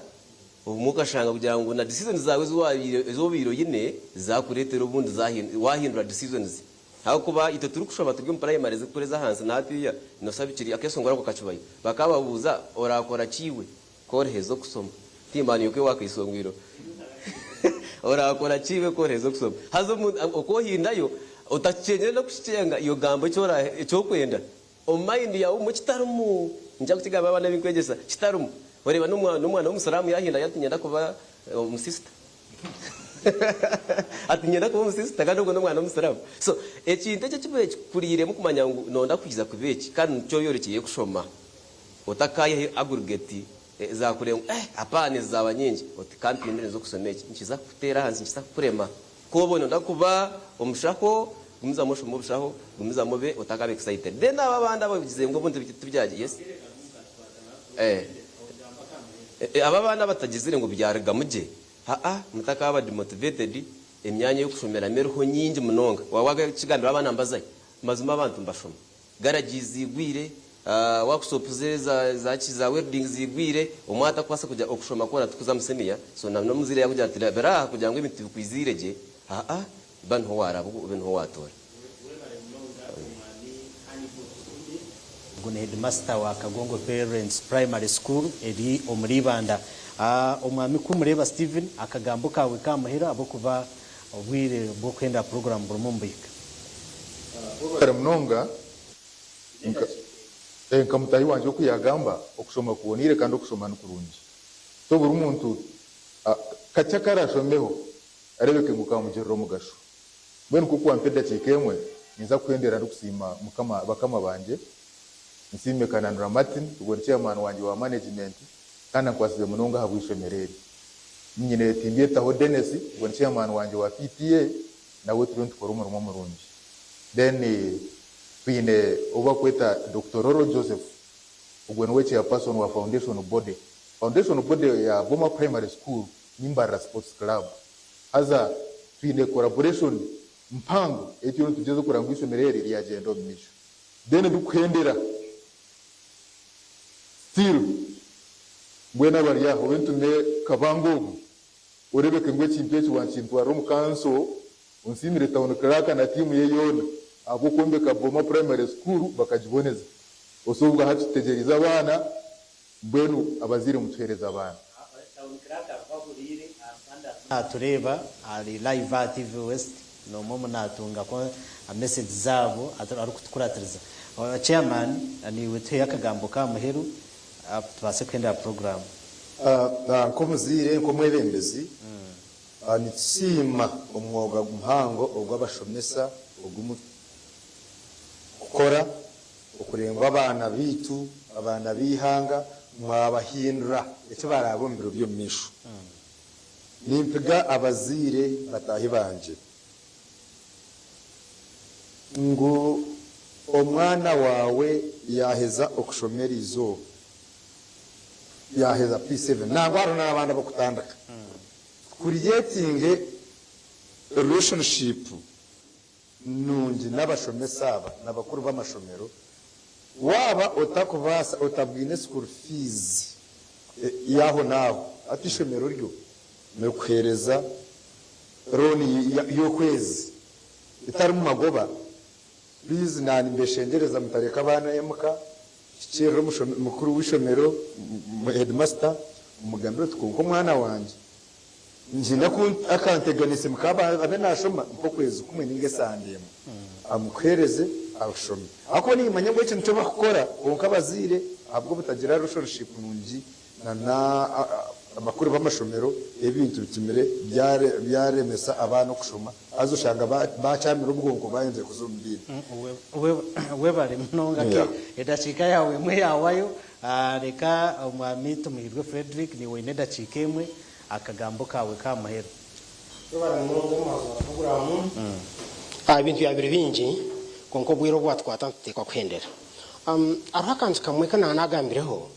obumwe okashanga kugira ngu na decisions zawe ezi obaire oyine zakuretera obundi wahindura decisions ahakuba itwe turikushoma turi omu primary ezikukura ezahansi nahatiya noshusha bikiri akeshongoro ako kakibayo bakababuuza orakora ki iwe ku oriheza okusoma timbaniyo ku owakaisongwiro orakora ki iwe ku oriheza okusoma haza oku ohindayo otakikyenyire n'okukikyenga iwe gamba eki orikwenda omu mayindi yaawe obumwe kitarimu niinyija kukigambira abaana abu ndikwegyesa kitarimu oreeba n'omwana w'omusiraamu yaahindayo ati niinyenda kuba omusisita ati niinyenda kuba omusisita kandi ogwo n'omwana w'omusiraamu so ekintu ekyo ekibaire kikukuriiremu kumanya ngu nooyenda kwija kuba eki kandi nikyo oyorekyeire kushoma. Otakaayihayo aggregate zaakureeba ngu eh apaana ezi zaaba nyingi, oti ka mpindure nze okusoma eki, nikiza kukuteera ahansi, nikiza kukurema. Ku oba noyenda kuba omushaho, gumizamu oshome obushaho, gumizamu obe otakaba excited. Then abo abandi abagize ngu obundi tibyagiire, yes? Eh, abo abandi abatagizire ngu byarugamu gye, haa, mutakaba demotivated, emyanya y'okushomeramu eriho nyingi munonga. Waaba wakigambira abaana mbazahi? Mazima abantu nibashoma. Garagi ziigwire, workshop ze za ki za welding ziigwire, omwana takubaasa kugira okushoma kwona tikuza mu senior, so na n'omuzaire yakugira ati rabira aha kugira ngu ebintu bikwiziire gye, haa ba niho waaraba obe niho waatoora. Ogu ni headmaster wa Kagongo Parents Primary School eri omuri Ibanda. Omwami Kumureeba Steven akagambo kaawe kamuheru ahabw'okuba Obwire bw'okuhenda puroguraamu burimu nibuhika. Webare munonga nka mutahi wangye oku yagamba okushoma kuboniire kandi okushoma nikurungi so buri muntu kakye akarashomeho arebeke ngu kamugirira omugasho. Mbwenu nkoku wampa edakiika emwe ninza kuhendera ndikusiima mukama bakama bangye nsiime Kananura Martin ogwo ni chairman wangye wa management kandi ankwasize munonga ahabw'eishomero eri. Nyine Timbyetaho Denis ogwo ni chairman wangye wa PTA nawe turiyo nitukora omurimo murungi. Then twine ou bakweta Dokita Ororo Joseph ogwo niwe chairperson wa foundation body. Foundation body ya Boma Primary School ni Mbarara Sports Club. Haza twine collaboration mpango ei turiyo nitugyezaho kureba ngu eishomero eri ryagyenda omu maisho. Then ndikuhendera Still mbwenu abari aha obe ntume Kabanga ogu orebeke ngu ekintu eki wankintwarira omu kanso onsiimire town clerk na tiimu ye yoona ahabw'okwombeka Boma primary school bakagiboneza. Ose obwo hati tutegyereize abaana mbwenu abazaire mutuhereze abaana. Natureeba ari live aha TV West nomwe omu natunga message zaabo arikutukuratiriza. Chairman niiwe tuheyo akagambo kamuheru tubaase kuhendera program. Nk'omuzaire, nk'omwebembezi, nitusiima omwoga muhango ogu abashomesa ogu murikukora okurenga abaana baitu, abaana b'eihanga mwabahindura eki baraabe omu biro by'omu maisho. Nimpiga abazaire bataahi bangye ngu omwana waawe yaaheza okushoma eriizooba, yaaheza P7 nangwa hariho n'abandi ab'okutandika, creating relationship nungi n'abashomesa aba n'abakuru b'amashomero, waaba otakubaasa otabwine school fees y'aho n'aho, hati eishomero ryo nirikuheereza loan y'okwezi etarimu magoba, please nanimbeshengyereza mutareka abaana emuka, hikiirira mukuru w'eishomero, headmaster, omugambire oti kwonka omwana wangye Ngyenda ku akanteganise mukaba abe nashoma nk'okwezi kumwe ninga esande emwe amukuhereze ashome ahakuba niimanya ngu eki nikyo bakukora kwonka abazaire ahabw'obutagira relationship nungi na na abakuru b'amashomero ebintu bitumire byaremesa abaana okushoma haza oshanga bakyamire obwonko bayenzire kuza omu bindi. Webare munonga edakiika yaawe emwe yahwayo reka omwami Tumuhirwe Fredrick niiwe oine edakiika emwe. Akagambo kaawe k'aha muheru. Webare munonga omuhazi wa puroguraamu. Ebintu byaba biri bingi kwonka obwire obu bwatukwata nituteekwa kuhendera. Hariho akantu kamwe aku naaba naagambireho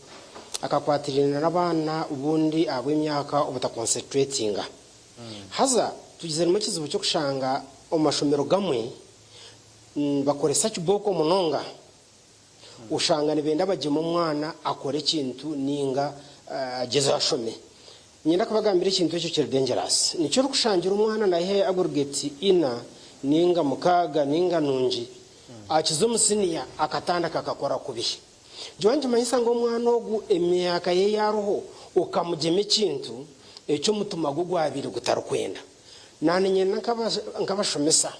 akakwatiraine n'abaana obundi ahabw'emyaka obutakonseturetinga. Haza tugiziremu ekizibu ky'okushanga omu mashomero gamwe nibakoresa kibooko munonga. Oshanga nibenda bagyeme omwana akore ekintu ninga agyezeho ashome. Niinyenda kubagambira ekintu ekyo kiri dangerous. Nikyo orikushangira omwana naiha aggregate ina ninga mukaaga ninga nungi akiza omu siniya akatandika akakora kubi. Nyowe nikimanyisa ngu omwana ogu emyaka ye ei ariho okamugyema ekintu eki omutima gwe gwabaire gutarikwenda. Naniinyenda nkabashomesa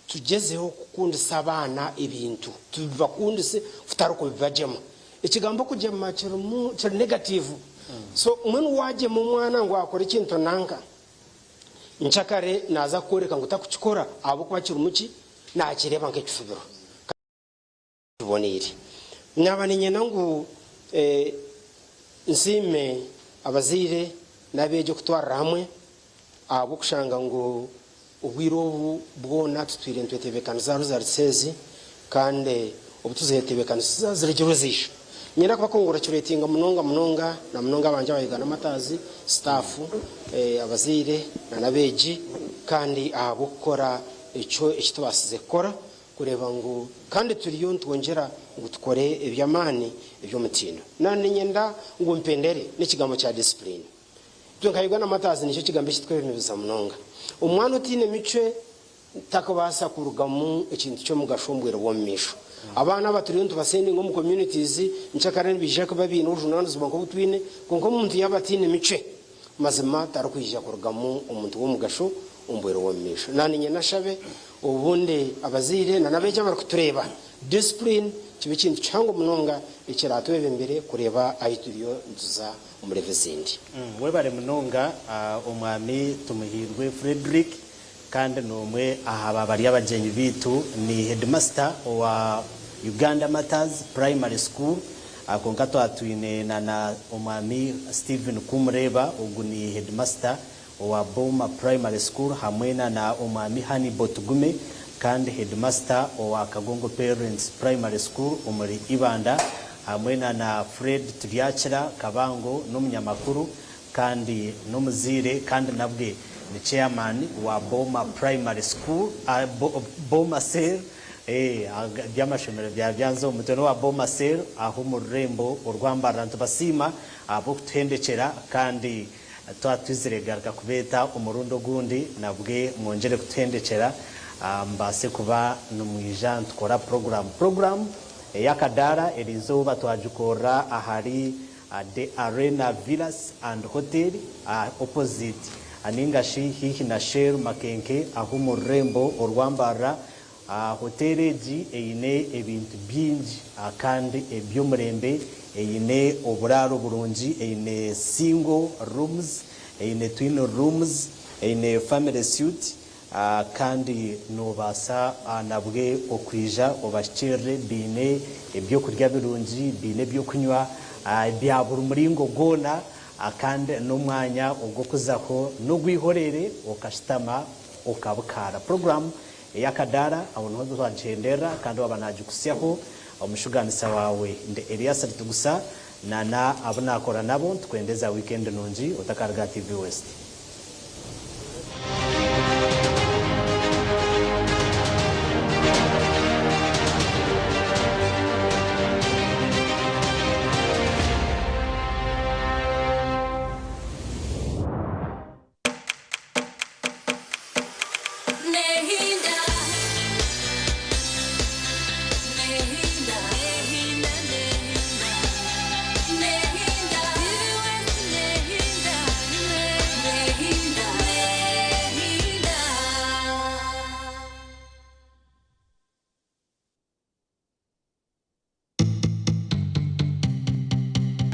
Tugyezeho kukundisa abaana ebintu, tubibakundise kutari kubibagyema. Ekigambo okugyema kirimu kiri negative. So mbwenu wagyema omwana ngu akore ekintu nanka, nkyakare naaza kukworeka ngu takukikora ahabw'okuba kirimu ki? Nakireeba nk'ekifubiro. Kiboneire. Naaba niinyenda ngu nsiime abazaire n'abeegi okutwarira hamwe ahabw'okushanga ngu Obwire obu bwona tutwire nitwetebeekanisa results ezi kandi obu tuzetebeekanisiza zirugirwe ziija. Niinyenda kubakongurachuretinga munonga munonga na munonga abangye aba Uganda Martyrs, staff, abazaire na n'abeegi kandi ahabw'okukora ekyo eki tubaasize kukora kureeba ngu kandi turiyo nitwongyera ngu tukore eby'amaani eby'omutindo. Na niinyenda ngu mpendere n'ekigambo kya discipline. Itwe nka Uganda Martyrs nikyo kigambo eki twebembeza munonga. Omwana otaine micwe takubaasa kurugamu ekintu ky'omugasho omu bwire bw'omu maisho. Abaana aba turiyo nitubasendinga omu communities nkyakare nibaija kuba baine obujunanizibwa nk'obu twine kwonka omuntu yaaba ataine micwe mazima tarikwija kurugamu omuntu w'omugasho omu bwire bw'omu maisho. Naanye nashabe obundi abazaire na n'abeegi abarikutureeba discipline kibe ekintu kihango munonga ekiratwebembere kureeba ahu turiyo nituza omu level ezindi. Webare munonga Omwami Tumuhiirwe Fredrick kandi n'omwe aha ba bari abagyenyi baitu ni headmaster owa Uganda Martyrs Primary School kwonka twaba twine na na Omwami Steven Kumureba ogu ni headmaster owa Boma Primary School hamwe na na Omwami Hannibal Tugume kandi headmaster owa Kagongo Parents Primary School omuri Ibanda hamwe na na Fred Turyakira Kabango n'omunyamakuru kandi n'omuzaire kandi nabwe ni chairman wa Boma Primary School, Boma Cell, eby'amashomero byaba byanza omu mutwe, n'owa Boma Cell aho omu rurembo orwa Mbarara. Nitubasiima ahabw'okutuhendekyera kandi twaba twizire kugaruka kubeeta omurundi ogundi nabwe mwongyere kutuhendekyera mubaase kuba nimwija nitukora puroguraamu. Puroguraamu ey'akadaara eriizooba twagikorera ahari The Arena Villas and Hotel opposite ninga shi haihi na Shell Makenke aho omu rurembo orwa Mbarara. Hotel egi eine ebintu bingi kandi eby'omurembe, eine oburaaro burungi, eine single rooms, eine twin rooms, eine family suite Kandi noobaasa nabwe okwija obahikirire baine eby'okurya birungi, baine eby'okunywa bya buri muringo gwona, kandi n'omwanya ogw'okuzaho n'ogw'ihoreere okashutama okabukaara. Puroguraamu ey'akadaara aho niho twagihenderera kandi waaba naagikutsyaho omushugaanisa waawe ndi Elias Ritugusa na na abu naakora nabo nitukwendeza wiikendi nungi otakaruga aha TV West.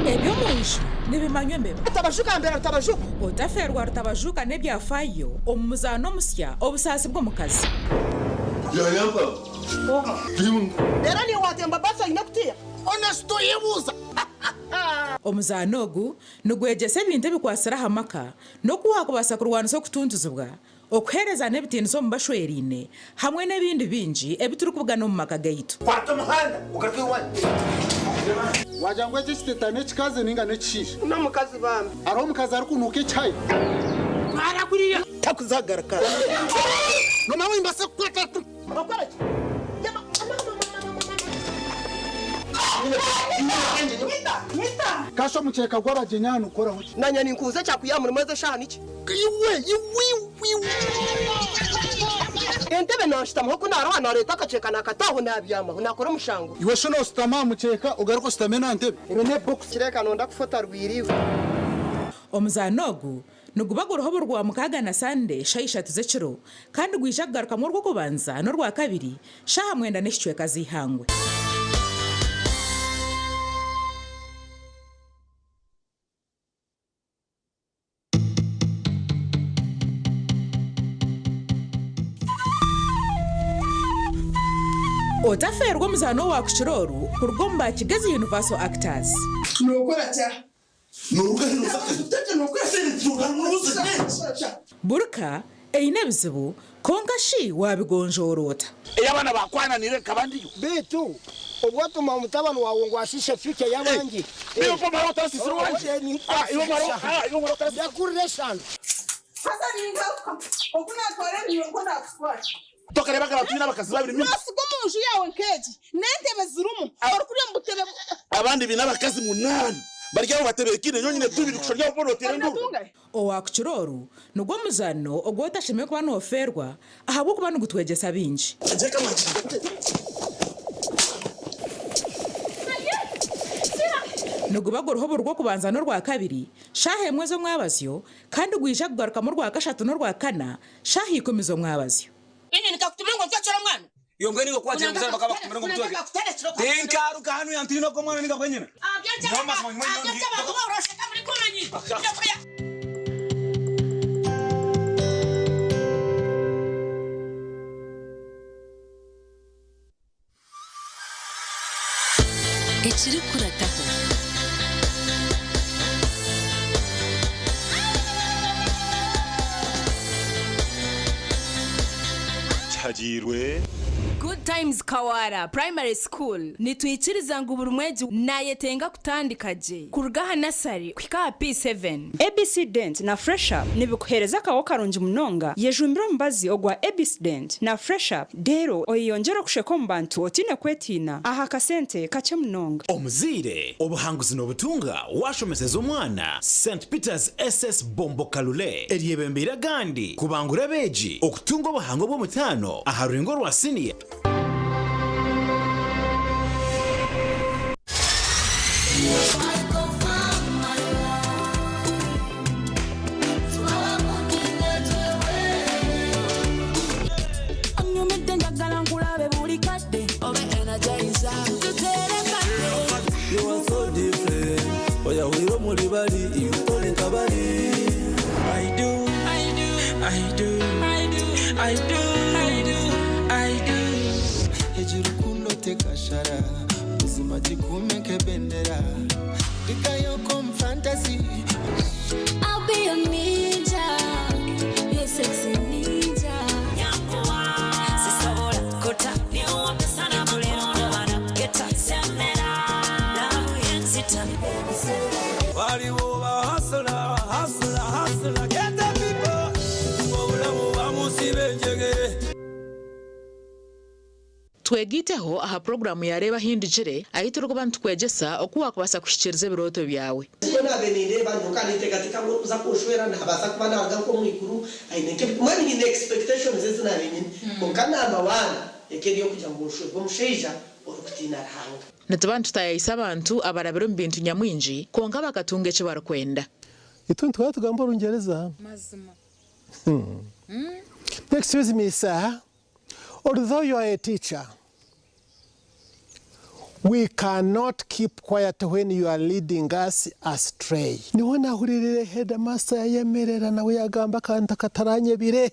Eby'omunju nibimanywa embeba. Rutabajuka mbera rutabajuka. Otafeerwa rutabajuka n'ebyafaayo omu muzaano omusya Obusaasi bw'omukazi. Reero niiwe waatemba baasi oine kutiya? Honest oyebuuza. Omuzaano ogu nigwegyesa ebintu ebikwatsire aha maka n'oku waakubaasa kurwanisa okutuntuzibwa, okuheerezana ebitiinisa omu bashweraine hamwe n'ebindi bingi ebi turikubugana omu maka gaitu. Kwata omuhanda ogaruke owanyu. Wagira ngu eki ekiteta n'ekikazi ninga n'ekishaija? N'omukazi bambi. Hariho omukazi arikunuuka ekihayi? Twara kuriya. Takuzagaruka. Noomanya ngu nimbaasa kukwata. Okora ki? Kasha omukyeka gw'abagyenyi aha nigukoraho ki? Nanye ninkubuza ekyakwiha murimo ezi eshaaha niki? Iwe, iwe, iwe. Entebe nanshutamaho ku naroha nareeta akakyeka nakata aho nabyamaho nakora omushango. Iwe shi noshutama aha mukyeka ogaruke oshutame n'aha ntebe? Ebe ne box. Kireka nonda kufa otarwire iwe. Omuzaano ogu Niguba guriho buri Rwamukaaga na Sande shaaha ishatu z'ekiro kandi gwija kugarukamu Orwokubanza n'Orwakabiri shaaha mwenda n'ekicweka z'eihangwe. Otafeerwa omuzaano owaakukira oru kuruga omu ba Kigezi Universal Actors. Nookora ki aha? Burka Eine ebizibu, kwonka shi waabigonjoora ota? Ei abaana baakwananiire nkaba ndiyo. Beitu obu watuma mutabani waawe ngu ashiishe future y'abandi. Iwe omara otarasisira owangye. Iwe omara otarasisira. Yakurira eshano. Haza ningaruka oku naatwara ebinywa nikwo naakutwara. Tokareebaga abantu baine abakazi babiri nyuma. Noosiga omu nju yaawe nk'egi n'entebe zirimu, orikurya omu butebe. Abandi baine abakazi munaana bari aho batebeekaine nyowe nyine tubiri kushusha ori aho boona oteera enduuru. Owaakukira oru nigwo muzaano ogu otashemereire kuba noofeerwa ahabw'okuba nigutwegyesa bingi. Niguba guriho buri Rwokubanza n'Orwakabiri shaaha emwe z'omwabazyo kandi gwija kugarukamu Orwakashatu n'Orwakana shaaha ikumi z'omwabazyo. Inye nikakutuma ngu ntwekere omwana. Iyo mbwenu iwe ku wagira omuzaire bakaba bakutumire ngu omutweke. Tinkaruga hanu yantiina ogwo omwana ninga bwenyine. Nyowe mazima nyowe nyowe ndi. Ekirikurataho. Kihagiirwe. Good Times Kawara Primary School nitwikiriza ngu buri mwegi nayetenga kutandika gye kuruga aha nasari kuhika aha P7. ABC Dent na Fresh Up nibikuheereza akaho karungi munonga. Yejumbire omubazi ogwa ABC Dent na Fresh Up reero oyeyongyere okusheka omu bantu otaine kwetiina aha kasente kakye munonga. Omuzaire, obuhanguzi nobutunga washomeseza omwana St Peters SS Bombo Kalule eryebembeire agandi kubangura abeegi okutunga obuhango bw'omutaano aha rurengo rwa siniya. Onyumidde njagala nkulabe buli kadde obe energizer tuterekane. You are so different. Oyahwire omuri bari, iwe tori nka bari. I do, I do, I do, I do, I do, I do, I do. Egi rukundo tekashara, buzima gikume nk'ebendera. Ndikayo omu fantasy. I'll be your ninja, your sexy ninja. Sisobola kota niwambe sana makono geta semera love yenzita. Waliwo ba hustler, hustler, hustler, get the people. Obulamu bamusiba enjegere. Twegaiteho aha puroguraamu ya Reeba Ahindugire ahu turikuba nitukwegyesa oku waakubaasa kuhikiiriza ebirooto byawe. Nikwo naabaire nindeeba nyowe ninteekateeka ngu orikuza kunshwera naabaasa kuba naaruga nk'omu iguru aine nk'ebi mbwenu nyine expectations ezi naabaire nyine kwonka number one eka eri ey'okugira ngu nshwerwe omushaija orikutiina Ruhanga. Nituba nitutaayaayisa abantu abarabire omu bintu nyamwingi kwonka bakatunga eki barikwenda. Itwe nituba tugamba Orungyereza. Mazima. Excuse me, sir. Although you are a teacher, we cannot keep quiet when you are leading us astray. Niho nahuririire headmaster yayemerera nawe yagamba akantu akataranyebire.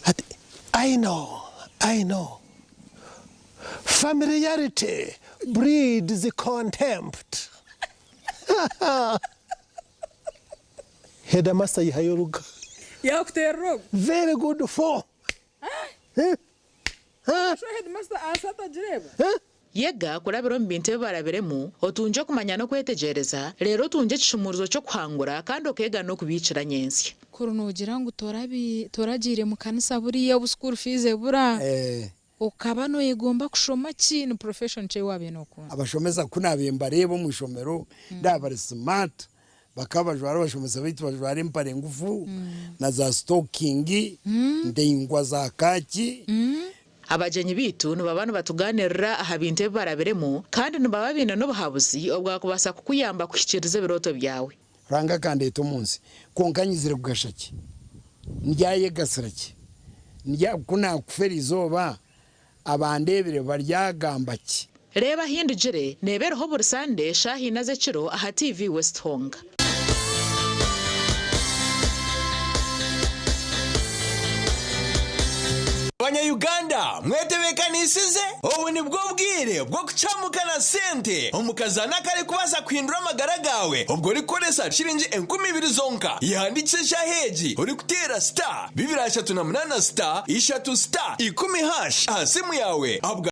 Ati, I know, I know. Familiarity breeds contempt. Headmaster yihayo oruga. Yakuteerera ogwo. Very good for. Eh? Sho headmaster ahansi atagireeba? Yega kurabira omu bintu ebi barabiremu, otungye okumanya n'okwetegyereza, reero otungye ekishumuurizo ky'okuhangura kandi okeega n'okubiikira nyentsya. Kuri noogira ngu toragiire mu kanisa buriya obu school fees ebura, okaba nooyegomba kushoma ki? Ni profession ki ei waabaire nookunda? Abashomesa ku naabaire mbareeba omu ishomero ndaaba bari smart, bakaba bajwara abashomesa baitu bajwara empare ngufu na za sitokingi ndaingwa za kaaki. Abagyenyi baitu nibaba nibatugaaniirira aha bintu ebi barabiremu kandi nibaba baine n'obuhabuzi obwakubaasa kukuyamba kuhikiiriza ebirooto byawe. Ruhanga akandeeta omu nsi, kwonka nyizire kugasha ki? Ndyayegasira ki? Ndya, ku naakufa eriizooba, abandeebire baryagamba ki? Reeba Ahindugire neeba eriho buri Sande shaaha ina z'ekiro aha TV West Honga. Banya-Uganda mwetebeekanisize? Obu nibwo bwire bw'okucamuka na sente omu kazaano akarikubaasa kuhindura amagara gaawe obwo orikukoresa shiringi 2000 zonka. Yehandiikise eshaaha egi orikuteera star 238 star 3 star 10 hash aha simu yaawe.